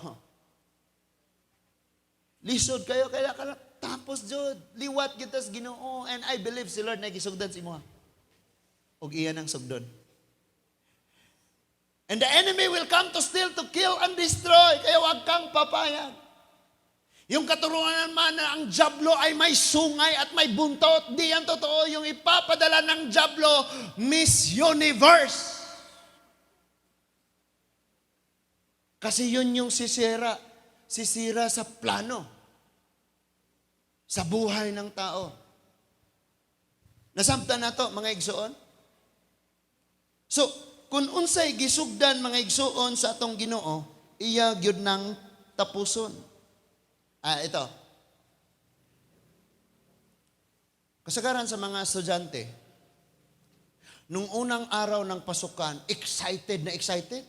Lisod kayo, kaya ka lang, tapos jud, liwat kita sa Ginoo. And I believe si Lord na gisugdan sa imuha. Og iya nang sugdon. And the enemy will come to steal, to kill, and destroy. Kaya wag kang papayag. Yung katuruan naman na ang dyablo ay may sungay at may buntot, di yan totoo. Yung ipapadala ng dyablo, Miss Universe. Kasi yun yung sisira. Sisira sa plano. Sa buhay ng tao. Nasabtan na to, mga igsoon? So, kung unsay gisugdan, mga igsoon, sa atong Ginoo, iya gyud nang tapuson. Ah, ito. Kasagaran sa mga estudyante, nung unang araw ng pasukan, excited na excited.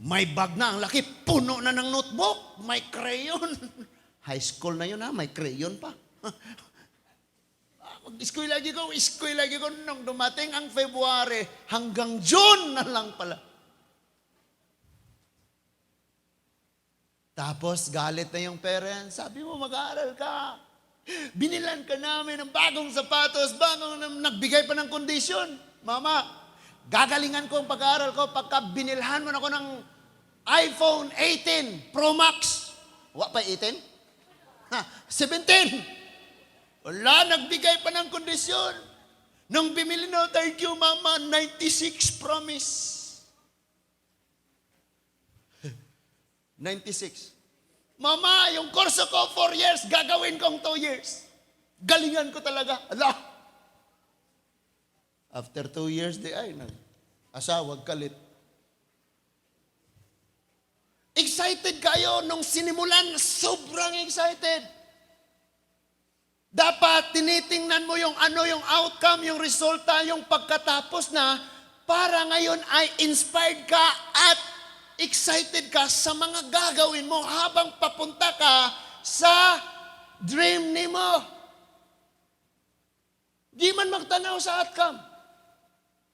May bag na, ang laki, puno na ng notebook, may crayon. High school na yun ha, may crayon pa. Mag-school lagi ko, school lagi ko. Nung dumating ang February, hanggang June na lang pala. Tapos galit na yung parents. "Sabi mo mag-aaral ka. Binilan ka namin ng bagong sapatos, bagong nagbigay pa ng kondisyon. 'Mama, gagalingan ko ang pag-aaral ko pagka binilhan mo na ako ng iPhone 18 Pro Max.'" Wa pa 18? Ha, 17. Wala, nagbigay pa ng kondisyon. Nung bumili na, "Thank you, Mama, 96 promise." 96. "Mama, yung kurso ko, 4 years, gagawin kong 2 years. Galingan ko talaga." Ala! After 2 years, di ay, nag asawag kalit. Excited kayo nung sinimulan, sobrang excited. Dapat tinitingnan mo yung ano yung outcome, yung resulta, yung pagkatapos na, para ngayon ay inspired ka at excited ka sa mga gagawin mo habang papunta ka sa dream nimo. Di man magtanaw sa outcome.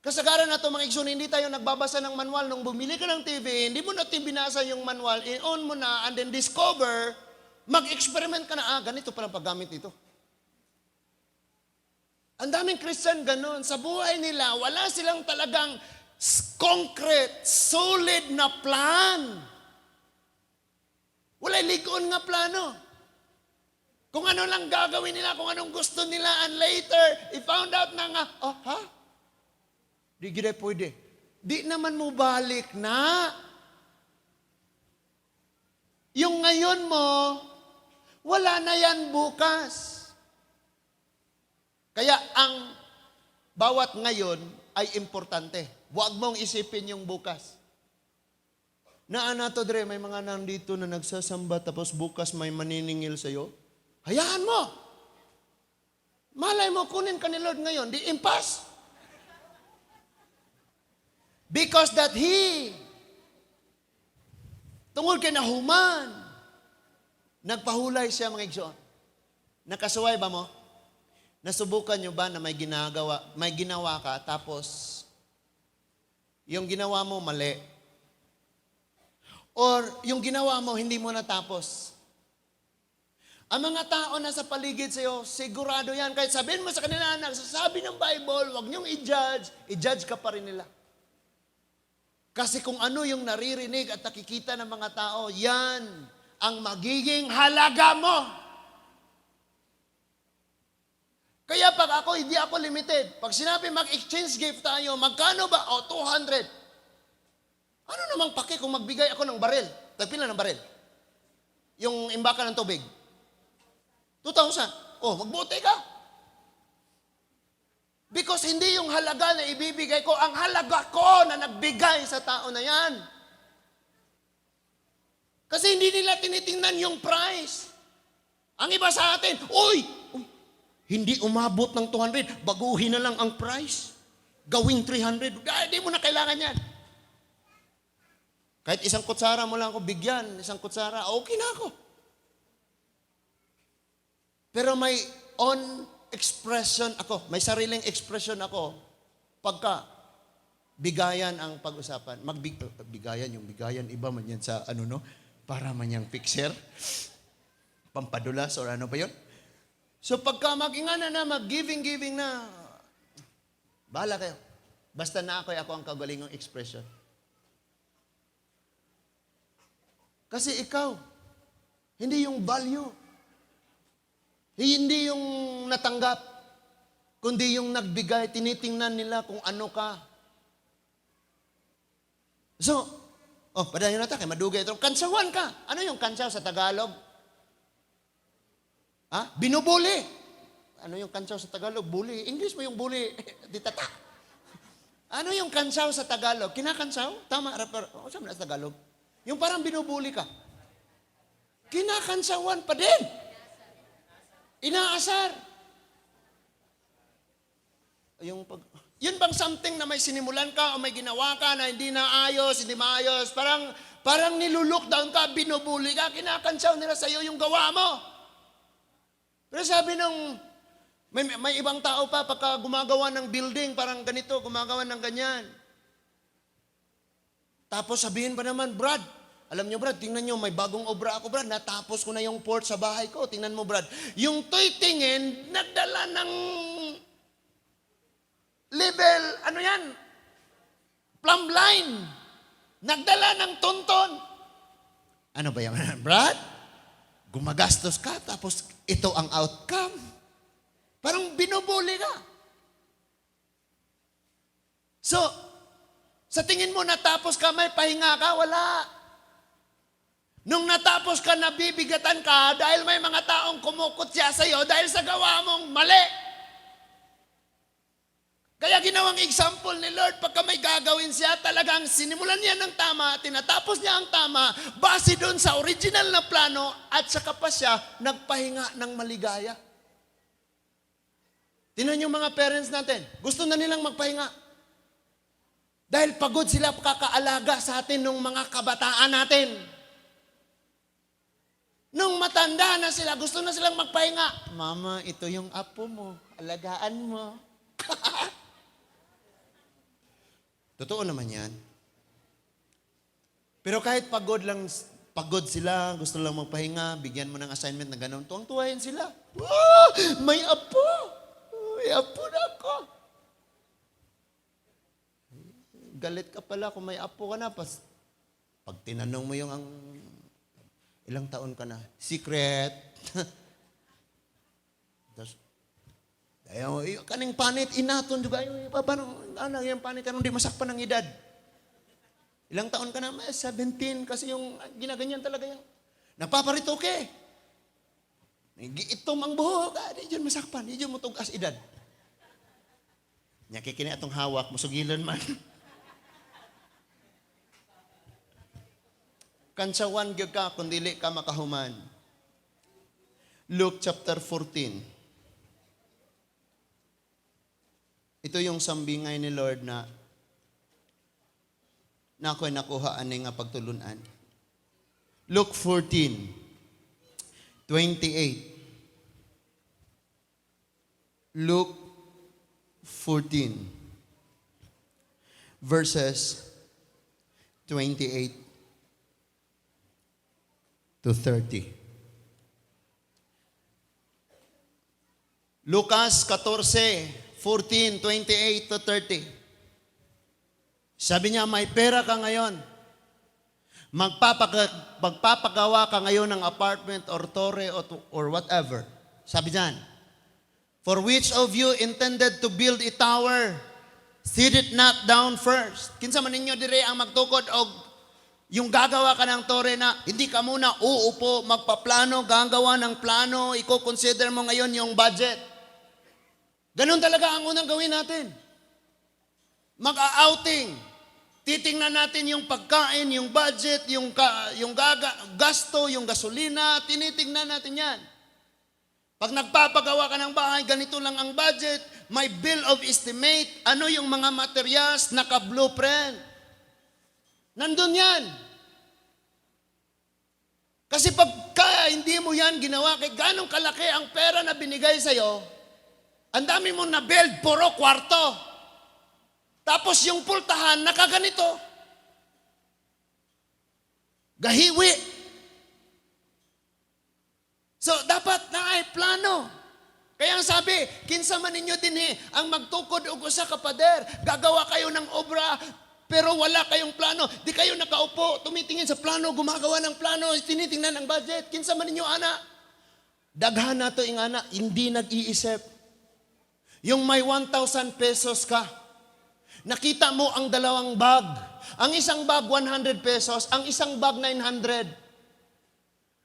Kasagaran na ito, mga igsoon, hindi tayo nagbabasa ng manual. Nung bumili ka ng TV, hindi mo na binasa yung manual, i-on mo na, and then discover, mag-experiment ka na, "Ah, ganito palang paggamit nito." Ang daming Christian ganun. Sa buhay nila, wala silang talagang concrete, solid na plan. Wala ligon nga plano. Kung ano lang gagawin nila, kung anong gusto nila, and later, i-found out na nga, "Oh, ha? Di gid pwede." Di naman mo balik na. Yung ngayon mo, wala na yan bukas. Kaya ang bawat ngayon ay importante. Huwag mong isipin yung bukas. Naa na to dre, may mga nandito na nagsasamba tapos bukas may maniningil sa'yo. Hayaan mo. Malay mo, kunin ka ni Lord ngayon, di impas. Because that He, tungod kay nahuman, nagpahulay siya, mga igsoon. Nakasuway ba mo? Nasubukan nyo ba na may ginagawa, may ginawa ka, tapos yung ginawa mo mali? Or yung ginawa mo, hindi mo natapos? Ang mga tao na sa paligid sa'yo, sigurado yan. Kahit sabihin mo sa kanila, nagsasabi ng Bible, "Huwag niyong i-judge," i-judge ka pa rin nila. Kasi kung ano yung naririnig at nakikita ng mga tao, yan ang magiging halaga mo. Kaya pag ako, hindi ako limited. Pag sinabi mag-exchange gift tayo, "Magkano ba?" "O, 200." Ano namang pake kung magbigay ako ng baril? Tagpila ng baril? Yung imbaka ng tubig. 2,000. Oh, magbote ka. Because hindi yung halaga na ibibigay ko, ang halaga ko na nagbigay sa tao na yan. Kasi hindi nila tinitingnan yung price. Ang iba sa atin, "Uy, uy, hindi umabot ng 200, baguhin na lang ang price. Gawing 300." Ay, hindi mo na kailangan yan. Kahit isang kutsara mo lang ako bigyan, isang kutsara, okay na ako. Pero may own expression ako, may sariling expression ako pagka bigayan ang pag-usapan. Bigayan, yung bigayan, iba man yan sa ano no, para man yung fixer, pampadulas or ano pa yun. So pagka mag-ingana na, mag-giving-giving na, bahala kayo. Basta na ako ang kagalingong expression. Kasi ikaw, hindi yung value. Hindi yung natanggap, kundi yung nagbigay, tinitingnan nila kung ano ka. So, oh, padayon na ta, kay madugay ito. Kantsawan ka. Ano yung kantsaw sa Tagalog? Ha? Binubuli. Ano yung kantsaw sa Tagalog? Bully. English mo yung bully. Di tata. Ano yung kantsaw sa Tagalog? Kinakantsaw? Tama, rapper. O, saan na sa Tagalog? Yung parang binubuli ka. Kinakantsawan pa din. Inaasar. Yun bang something na may sinimulan ka o may ginawa ka na hindi na ayos, hindi maayos, parang nilulook down ka, binubuli ka, kinakantsaw nila sa iyo yung gawa mo. Pero sabi nung, may ibang tao pa, pagka gumagawa ng building, parang ganito, gumagawa ng ganyan. Tapos sabihin pa naman, "Brad, Alam nyo, Brad, tingnan nyo, may bagong obra ako, Brad. Natapos ko na yung porch sa bahay ko. Tingnan mo, Brad. Yung tuy tingin, nagdala ng level, ano yan? Plumb line. Nagdala ng tunton. Ano ba yan, Brad? Gumagastos ka, tapos ito ang outcome. Parang binubuli ka. So, sa tingin mo natapos ka, may pahinga ka? Wala. Nung natapos ka, nabibigatan ka dahil may mga taong kumukutya sa'yo dahil sa gawa mong mali. Kaya ginawang example ni Lord, pagka may gagawin siya, talagang sinimulan niya ng tama, tinatapos niya ang tama, base doon sa original na plano, at saka pa siya nagpahinga ng maligaya. Tingnan yung mga parents natin, gusto na nilang magpahinga. Dahil pagod sila kakaalaga sa atin ng mga kabataan natin. Nung matanda na sila, gusto na silang magpahinga. "Mama, ito yung apo mo. Alagaan mo." Totoo naman yan. Pero kahit pagod lang, pagod sila, gusto lang magpahinga, bigyan mo ng assignment na gano'n, tuwang-tuwa yan sila. "Wow! May apo! May apo na ako!" Galit ka pala kung may apo ka na. Pag tinanong mo yung ang, "Ilang taon ka na?" "Secret." Tapos, ayaw, kaning panit, inaton juga. Ayaw, paano, ano, yung panit, anong di masakpan ng edad? "Ilang taon ka na?" "Eh, 17," kasi yung ginaganyan talaga yung, nagpaparitoke. Itom ang buhok, ah, di dyan masakpan, di dyan mo tugas edad. Nya kini atong hawak, musugilan man. Kantsawan gyud ka kung dili ka makahuman. Luke chapter 14. Ito yung sambingay ni Lord na ako'y nakuha ani nga pagtulunan. Luke 14, 28. Luke 14, verses 28 to 30. Lucas 14, 14, 28 to 30. Sabi niya, may pera ka ngayon. Magpapagawa ka ngayon ng apartment or tore or whatever. Sabi diyan, "For which of you intended to build a tower, sit it not down first?" Kinsa man ninyo dire ang magtukod og yung gagawa ka ng tore na hindi ka muna uupo, magpaplano, gagawa ng plano, i-consider mo ngayon yung budget? Ganun talaga ang unang gawin natin. Mag-outing. Titingnan natin yung pagkain, yung budget, yung gasto, yung gasolina, tinitingnan natin yan. Pag nagpapagawa ka ng bahay, ganito lang ang budget, may bill of estimate, ano yung mga materials, naka-blueprint. Nandun yan. Kasi pagka hindi mo yan ginawa, kahit ganong kalaki ang pera na binigay sa'yo, ang dami mong na-build, puro kwarto. Tapos yung pultahan, nakaganito. Gahiwi. So, dapat naay plano. Kaya ang sabi, "Kinsa man ninyo dinhi ang magtukod og usa ka pader, gagawa kayo ng obra, pero wala kayong plano. Di kayo nakaupo, tumitingin sa plano, gumagawa ng plano, tinitingnan ang budget. Kinsa man ninyo ana?" Daghan na to ingana, hindi nag-iisip. Yung may 1,000 pesos ka, nakita mo ang dalawang bag. Ang isang bag 100 pesos, ang isang bag 900.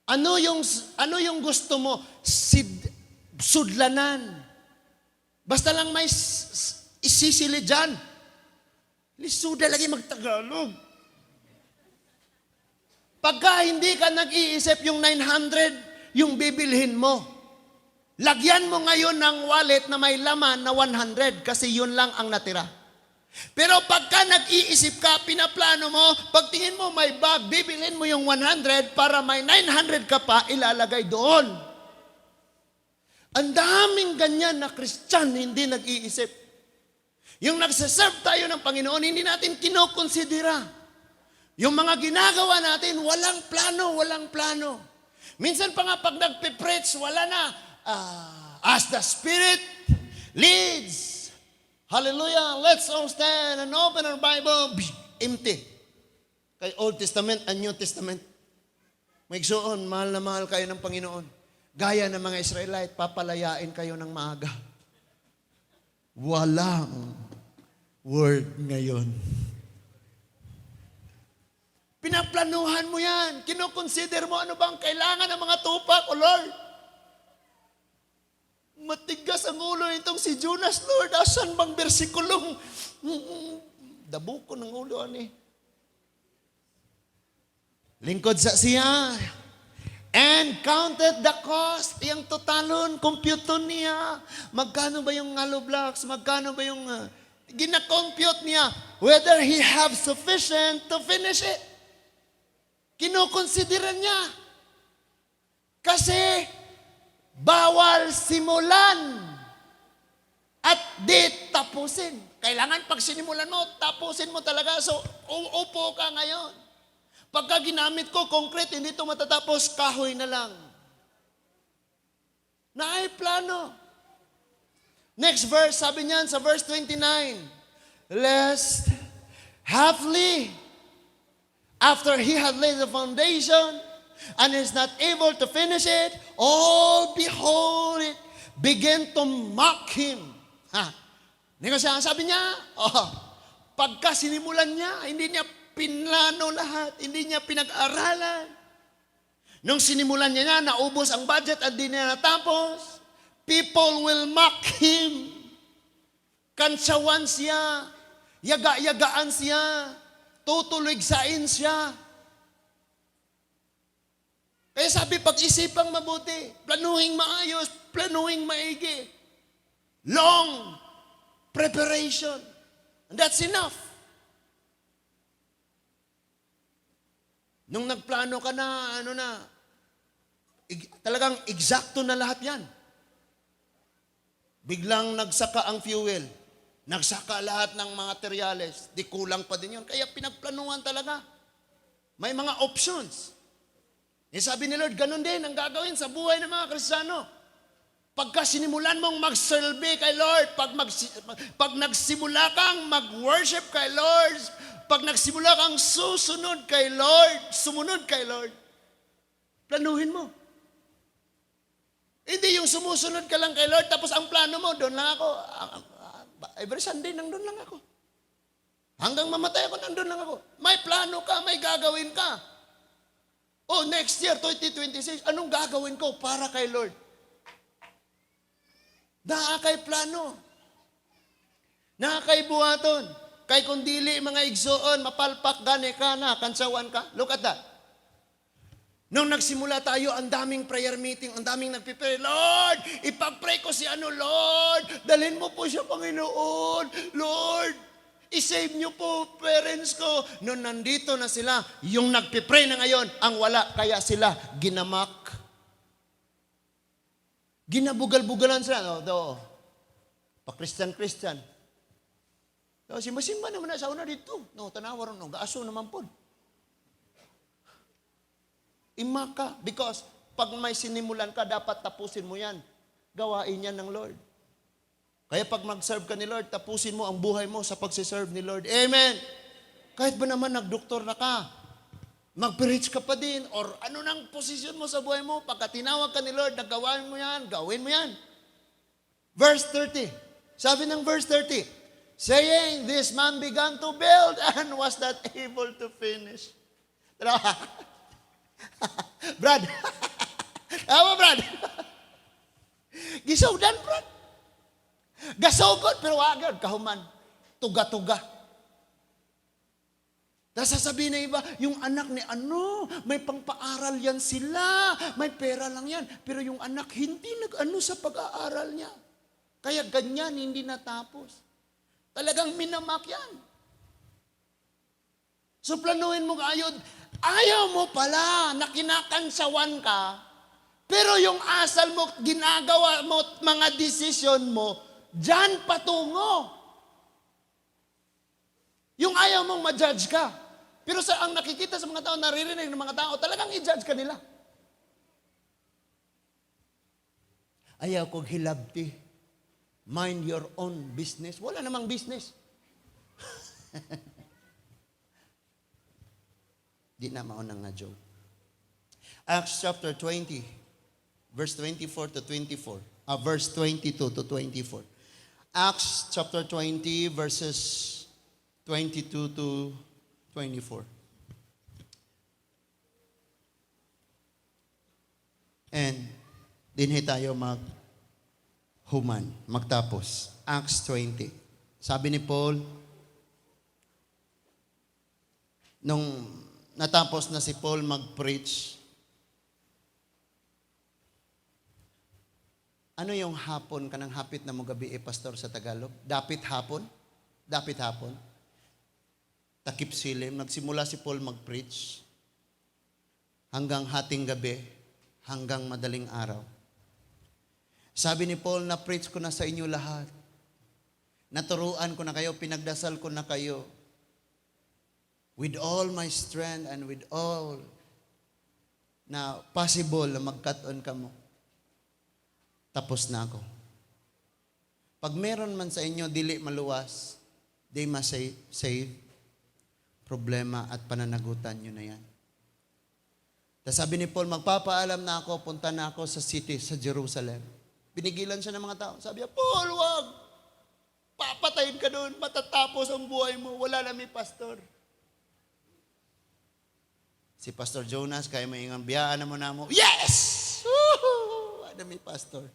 Ano yung gusto mo? Sudlanan. Basta lang may isisili dyan. Lisuda lagi magtagalog. Pagka hindi ka nag-iisip, yung 900, yung bibilhin mo. Lagyan mo ngayon ng wallet na may laman na 100 kasi yun lang ang natira. Pero pagka nag-iisip ka, pinaplano mo, pagtingin mo may bag, bibilhin mo yung 100 para may 900 ka pa ilalagay doon. Ang daming ganyan na Christian, hindi nag-iisip. Yung nagsaserve tayo ng Panginoon, hindi natin kinokonsidera. Yung mga ginagawa natin, walang plano, walang plano. Minsan pa nga pag nagpe-preach, wala na. Ah, as the Spirit leads. Hallelujah. Let's all stand and open our Bible. Empty. Kay Old Testament and New Testament. Mga igsuon, mahal na mahal kayo ng Panginoon. Gaya ng mga Israelite, papalayain kayo ng maaga. Walang word ngayon. Pinaplanuhan mo yan. Kino-consider mo ano bang kailangan ng mga tupa ko, Lord. Matigas ang ulo nitong si Jonas, Lord. Asan bang bersikulong? Dabuko ng ulo, ani. Lingkod sa siya. And counted the cost. Yung totalon, compute niya. Magkano ba yung hollow blocks? Magkano ba yung gina-compute niya whether he have sufficient to finish it. Kinukonsidera niya. Kasi bawal simulan at di tapusin. Kailangan pag sinimulan mo, tapusin mo talaga. So, uupo ka ngayon. Pagka ginamit ko concrete, hindi ito matatapos, kahoy na lang. Naay plano. Next verse, sabi niyan sa verse 29, "Lest haply, after he had laid the foundation and is not able to finish it, all behold it, begin to mock him." Ha? Hindi siya, sabi niya, oh, pagka sinimulan niya, hindi niya pinlano lahat, hindi niya pinag-aralan. Nung sinimulan niya na, naubos ang budget at di niya natapos, people will mock him. Kantsawan siya, yaga-yagaan siya, tutuligsain siya. Kaya sabi, pag-isipang mabuti, planuhing maayos, planuhing maigi. Long preparation. And that's enough. Nung nagplano ka na, ano na, talagang eksakto na lahat yan. Biglang nagsaka ang fuel. Nagsaka lahat ng mga materyales. Di kulang pa din yun. Kaya pinagplanuhan talaga. May mga options. Eh sabi ni Lord, ganun din ang gagawin sa buhay ng mga Kristiyano. Pagka sinimulan mong magserve kay Lord, pag nagsimula kang mag-worship kay Lord, pag nagsimula kang susunod kay Lord, sumunod kay Lord, planuhin mo. Hindi yung sumusunod ka lang kay Lord, tapos ang plano mo, doon lang ako. Every Sunday, nandun lang ako. Hanggang mamatay ako, nandun lang ako. May plano ka, may gagawin ka. Oh, next year, 2026, anong gagawin ko para kay Lord? Naa kay plano. Naa kay buhaton. Kay kung dili, mga igsoon, mapalpak gani ka na, kantsawan ka. Look at that. Nung nagsimula tayo, ang daming prayer meeting, ang daming nagpi-pray, "Lord, ipag-pray ko si ano, Lord. Dalhin mo po siya, Panginoon. Lord, i-save niyo po parents ko." Nung nandito na sila, yung nagpi-pray na ngayon, ang wala, kaya sila gina-mock. Ginabugal-bugalan sila. No, do. Pa-Christian-Christian. No, simba-simba naman na sa una dito. No, tanawa ron, no, gaaso naman po. I-mock ka. Because pag may sinimulan ka, dapat tapusin mo yan. Gawain yan ng Lord. Kaya pag mag-serve ka ni Lord, tapusin mo ang buhay mo sa pagsiserve ni Lord. Amen! Kahit ba naman nagdoktor na ka, mag-preach ka pa din, or ano nang posisyon mo sa buhay mo, pagka tinawag ka ni Lord, na gawin mo yan, gawin mo yan. Verse 30. Sabi ng verse 30, "Saying, 'This man began to build and was not able to finish.'" Tara. Brad. Tama, Brad. Gisugdan, Brad. Gasugod, pero agad, kahuman. Tuga-tuga. Tapos sasabihin ng iba, yung anak ni ano, may pangpaaral yan sila, may pera lang yan. Pero yung anak, hindi nag-ano sa pag-aaral niya. Kaya ganyan, hindi natapos. Talagang mina-mock yan. So planuhin mo ayod, ayaw mo pala na kinakantsawan ka, pero yung asal mo, ginagawa mo, mga desisyon mo, dyan patungo. Yung ayaw mong ma-judge ka. Pero sa ang nakikita sa mga tao, naririnig ng mga tao, talagang i-judge ka nila. Ayaw kong hilabti. Mind your own business. Wala namang business. Di na mauna nga joke. Acts chapter 20, verse 24 to 24. Verse 22 to 24. Acts chapter 20, verses 22 to 24. And dinhi tayo mag human, magtapos. Acts 20. Sabi ni Paul, nung natapos na si Paul mag-preach, ano yung hapon kanang hapit na mo gabi eh, pastor, sa Tagalog? Dapit hapon? Dapit hapon? Takip silim. Nagsimula si Paul mag-preach hanggang hating gabi, hanggang madaling araw. Sabi ni Paul, "Na-preach ko na sa inyo lahat. Naturuan ko na kayo, pinagdasal ko na kayo. With all my strength and with all na possible na magkat-on kamo. Tapos na ako. Pag meron man sa inyo dili maluwas, di ma-save, problema at pananagutan nyo na yan." Tapos sabi ni Paul, "Magpapaalam na ako, punta na ako sa city, sa Jerusalem." Pinigilan siya ng mga tao. Sabi niya, "Paul, wag! Papatayin ka doon, matatapos ang buhay mo, wala na may pastor." Si Pastor Jonas, kaya may ingang biyaan na mo na mo. Yes! Woohoo! Wala may pastor.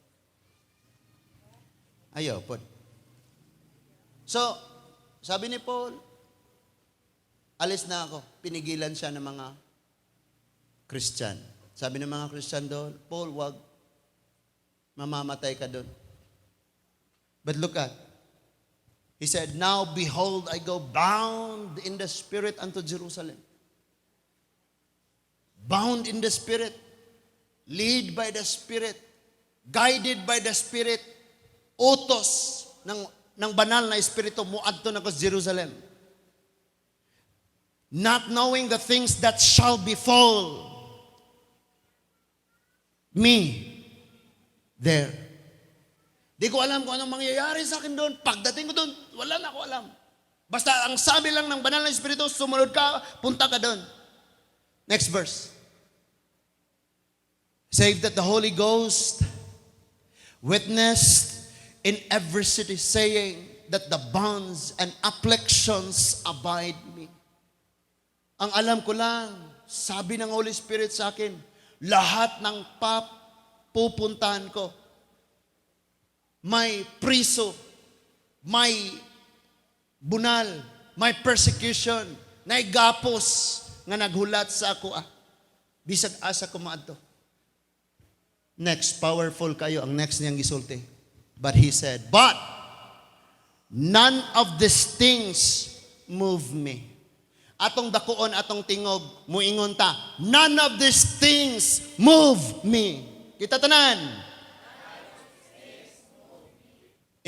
Ayaw po. So, sabi ni Paul, "Alis na ako." Pinigilan siya ng mga Christian. Sabi ng mga Christian doon, "Paul, wag. Mamamatay ka doon." But look at, he said, "Now behold, I go bound in the Spirit unto Jerusalem." Bound in the Spirit, lead by the Spirit, guided by the Spirit, utos ng banal na Espiritu, muadto na ko sa Jerusalem. "Not knowing the things that shall befall me there." Di ko alam kung anong mangyayari sa akin doon. Pagdating ko doon, wala na ako alam. Basta ang sabi lang ng banal na Espiritu, sumunod ka, punta ka doon. Next verse. "Save that the Holy Ghost witnessed in every city, saying that the bonds and afflictions abide me." Ang alam ko lang, sabi ng Holy Spirit sa akin, lahat ng papupuntahan ko, may priso, may bunal, may persecution, may gapos nga naghulat sa ako ah. Bisag asa ko maadto. Next, powerful kayo ang next niyang gisulti. But he said, "But none of these things move me." Atong dakuon atong tingog, muingon ta, "None of these things move me." Kita tanan.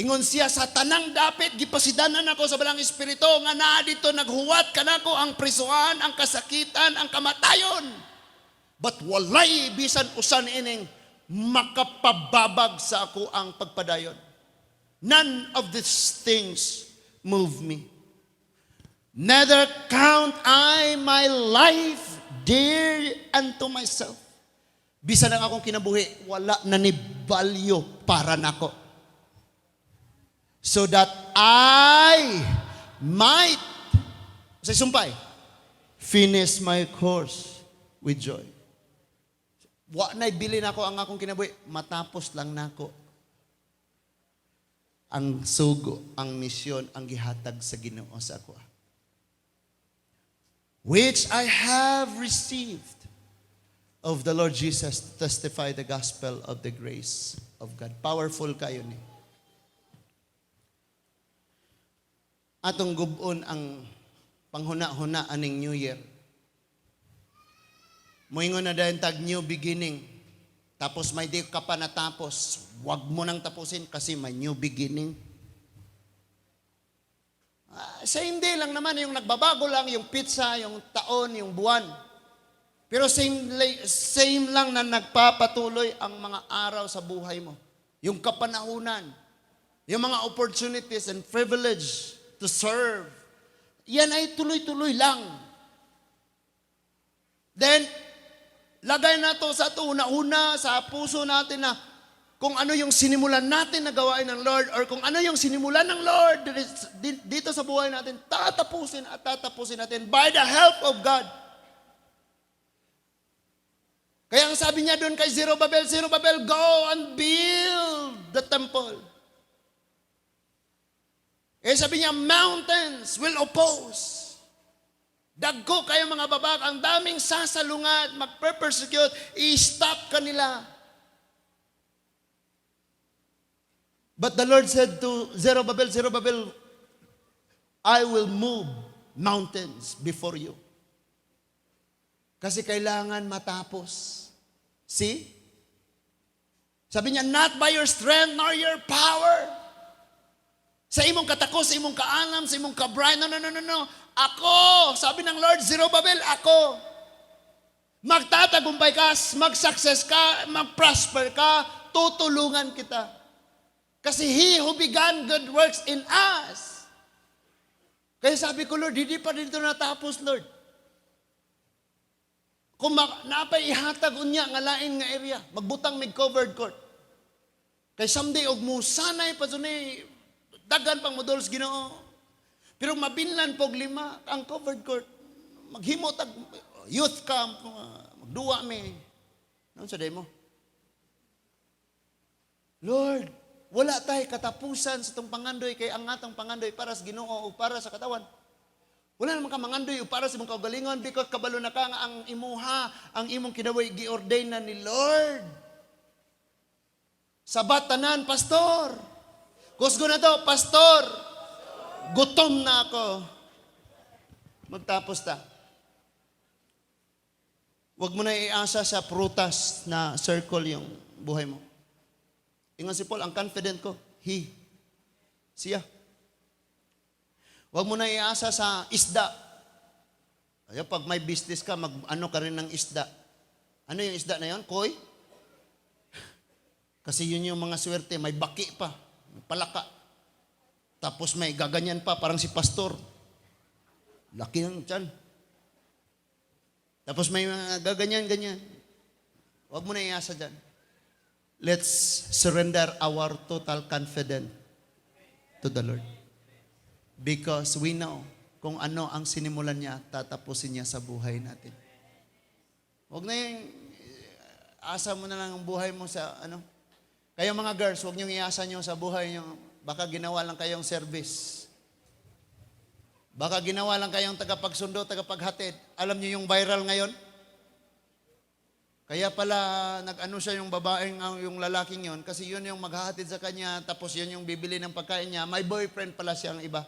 Ingon siya, "Sa tanang dapit gipasidanan ako sa Balaang Espiritu nga naa dito naghuwat kanako ang prisuhan, ang kasakitan, ang kamatayon. But walay bisan usan ining makapababag sa ako ang pagpadayon. None of these things move me. Neither count I my life dear unto myself." Bisan ang akong kinabuhi, wala na ni value para nako. "So that I might," sa sumpay, "finish my course with joy." Wa na'y bilin ako ang akong kinabuhi, matapos lang nako ang sugo, ang misyon, ang gihatag sa Ginoo sa ako. "Which I have received of the Lord Jesus to testify the gospel of the grace of God." Powerful kayo ni. Atong gubon ang panghuna-huna aning New Year. Moingon na dayon tag new beginning. Tapos may di ka pa natapos, wag mo nang tapusin kasi may new beginning. Ah, same day lang naman, yung nagbabago lang, yung petsa, yung taon, yung buwan. Pero same, same lang na nagpapatuloy ang mga araw sa buhay mo. Yung kapanahunan, yung mga opportunities and privilege to serve. Yan ay tuloy-tuloy lang. Then, lagay na to sa ato una-una sa puso natin na kung ano yung sinimulan natin na gawain ng Lord or kung ano yung sinimulan ng Lord dito sa buhay natin, tatapusin at tatapusin natin by the help of God. Kaya ang sabi niya doon kay Zerubbabel, "Zerubbabel, go and build the temple." Eh sabi niya, "Mountains will oppose. Dagko kayo mga babag, ang daming sasalungat, magpe-persecute, i-stop kanila." But the Lord said to Zerubbabel, "Zerubbabel, I will move mountains before you." Kasi kailangan matapos. See? Sabi niya, "Not by your strength nor your power." Sa imong katakos, sa imong kaalam, sa imong kabrain. No, no, no, no, no. Ako, sabi ng Lord, "Zerubbabel, ako. Magtatagumpay ka, mag-success ka, mag-prosper ka, tutulungan kita." Kasi He who began good works in us. Kaya sabi ko, "Lord, hindi pa dito natapos, Lord. Kung napay ihatag unya nga lain nga area, magbutang mig covered court. Kay someday og musanay pa ni daghan pang models, Ginoo. Pero mabinlan pog lima ang covered court. Maghimo tag youth camp, magduwa mi." Ano sa mo? Lord, wala tay katapusan sa atong pangandoy kay ang atong pangandoy para sa Ginoo o para sa katawan. Wala naman ka mangandoy o para sa imong kaugalingon because kabalo na ka nga ang imuha, ang imong kinabuhi gi-ordain na ni Lord. Sabat tanan, "Pastor." Kusgo na to, "Pastor. Gutom na ako." Magtapos ta. Huwag mo na iasa sa prutas na circle yung buhay mo. Ingon si Paul, "Ang confident ko, He." Siya. Huwag mo na iasa sa isda. Ay, pag may business ka, mag ano ka rin ng isda. Ano yung isda na yun? Koi? Kasi yun yung mga swerte, may baki pa, may palaka. Tapos may gaganyan pa, parang si pastor. Laki ng tiyan. Tapos may mga gaganyan, ganyan. Huwag mo na iasa dyan. Let's surrender our total confidence to the Lord. Because we know kung ano ang sinimulan niya, tatapusin niya sa buhay natin. Huwag na yung asa mo na lang ang buhay mo sa ano. Kayo mga girls, huwag niyong iasa niyo sa buhay niyo. Baka ginawa lang kayong service. Baka ginawa lang kayong tagapagsundo, tagapaghatid. Alam niyo yung viral ngayon? Kaya pala nag-ano siya yung babaeng, yung lalaking yon kasi yun yung maghahatid sa kanya, tapos yun yung bibili ng pagkain niya. May boyfriend pala siyang iba.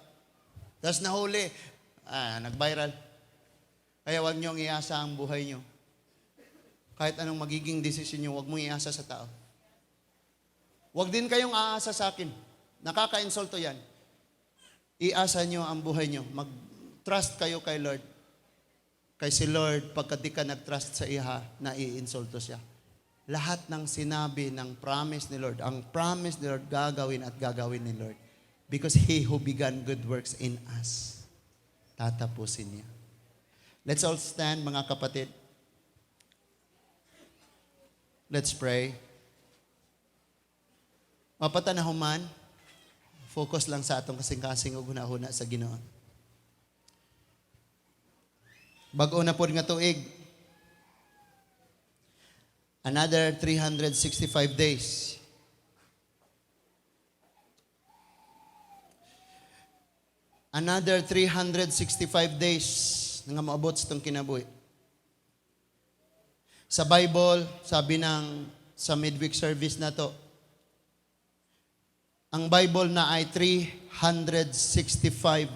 Tapos nahuli, nag-viral. Kaya huwag niyong iasa ang buhay niyo. Kahit anong magiging desisyon niyo, huwag mong iasa sa tao. Huwag din kayong aasa sa akin. Nakaka-insulto yan. Iasa niyo ang buhay niyo. Mag-trust kayo kay Lord. Kay si Lord, pagka di ka nag-trust sa iha, naiinsulto siya. Lahat ng sinabi ng promise ni Lord, ang promise ni Lord, gagawin at gagawin ni Lord. Because He who began good works in us, tatapusin niya. Let's all stand, mga kapatid. Let's pray. Mapatanaw man, focus lang sa atong kasing-kasing ug hunahuna sa Ginoo. Bag-o na pod nga tuig. Another 365 days. Another 365 days nga moabot sa atong kinabuhi. Sa Bible, sabi ng sa midweek service na to, ang Bible na ay 365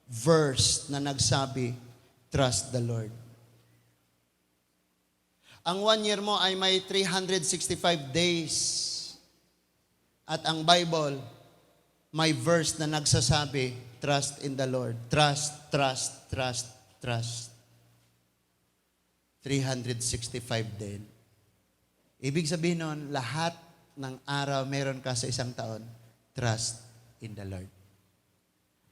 verse na nagsabi, "Trust the Lord." Ang one year mo ay may 365 days. At ang Bible, May verse na nagsasabi, "Trust in the Lord." Trust, trust, trust, trust. 365 din. Ibig sabihin nun, lahat ng araw meron ka sa isang taon, trust in the Lord.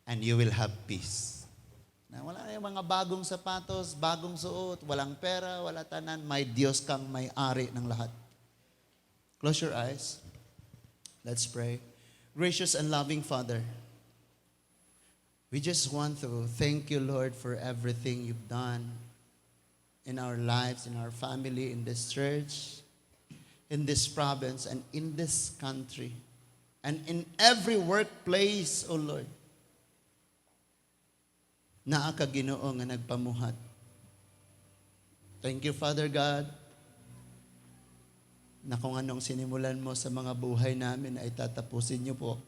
And you will have peace. Na wala na yung mga bagong sapatos, bagong suot, walang pera, wala tanan, may Diyos kang may-ari ng lahat. Close your eyes. Let's pray. Gracious and loving Father, we just want to thank you, Lord, for everything you've done in our lives, in our family, in this church, in this province, and in this country, and in every workplace, O Lord. Naa ka, Ginoo, nga nagpamuhat. Thank you, Father God, na kung anong sinimulan mo sa mga buhay namin ay tatapusin niyo po.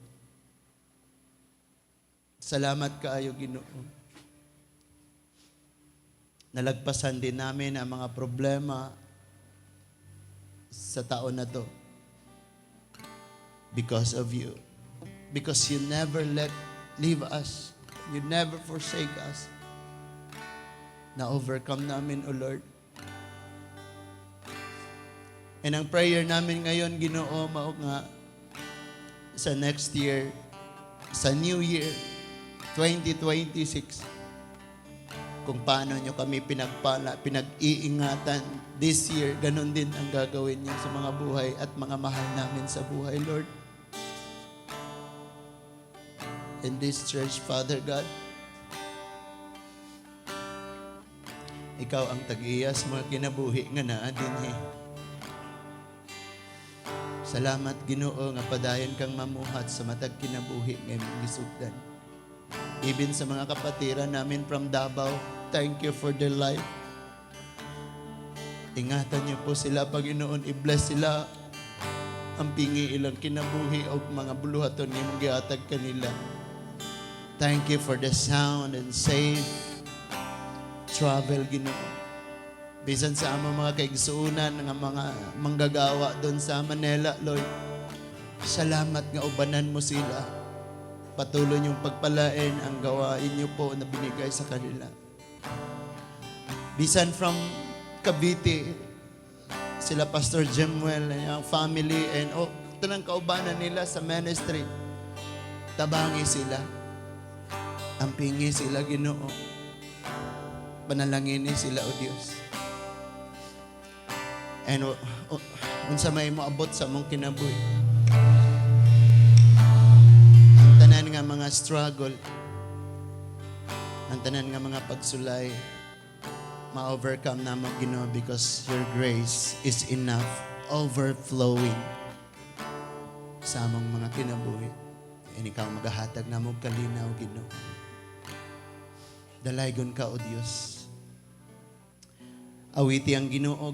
Salamat kaayo, Ginoo. Nalagpasan din namin ang mga problema sa taon na to because of you. Because you never let leave us. You never forsake us. Na-overcome namin, O Lord. And ang prayer namin ngayon, Ginoo, mao nga sa next year, sa new year, 2026, kung paano nyo kami pinagpala, pinag-iingatan this year, ganun din ang gagawin niyo sa mga buhay at mga mahal namin sa buhay, Lord. In this church, Father God, ikaw ang tag-iya sa mga kinabuhi nga naa dinhi. Salamat, Ginoo, nga padayon kang mamuhat sa matag kinabuhi nga imong gisugdan. Even sa mga kapatiran namin from Davao, thank you for their life. Ingatan niyo po sila, Panginoon. I-bless sila. Ampingi ilang kinabuhi o mga buluhaton nga imong gihatag kanila. Thank you for the sound and safe travel, Ginoo. Bisan sa among mga kaigsuunan nga mga manggagawa doon sa Manila, Lord. Salamat nga ubanan mo sila. Patuloy niyong pagpalain ang gawain niyo po na binigay sa kanila. Bisan from Cavite, sila Pastor Jemuel, ang family, and oh, tanang kaubanan nila sa ministry. Tabangi sila. Ampingi sila, Ginoo. Panalangini sila, O Diyos. And unsa may moabot sa among kinabuhi. Ang tanan nga mga struggle, ang tanan nga mga pagsulay, ma-overcome namo, Ginoo, because your grace is enough, overflowing sa among mga kinabuhi. And ikaw magahatag namo kalinaw, Ginoo. Dalaygon ka, O Dios. Awiti ang Ginoo.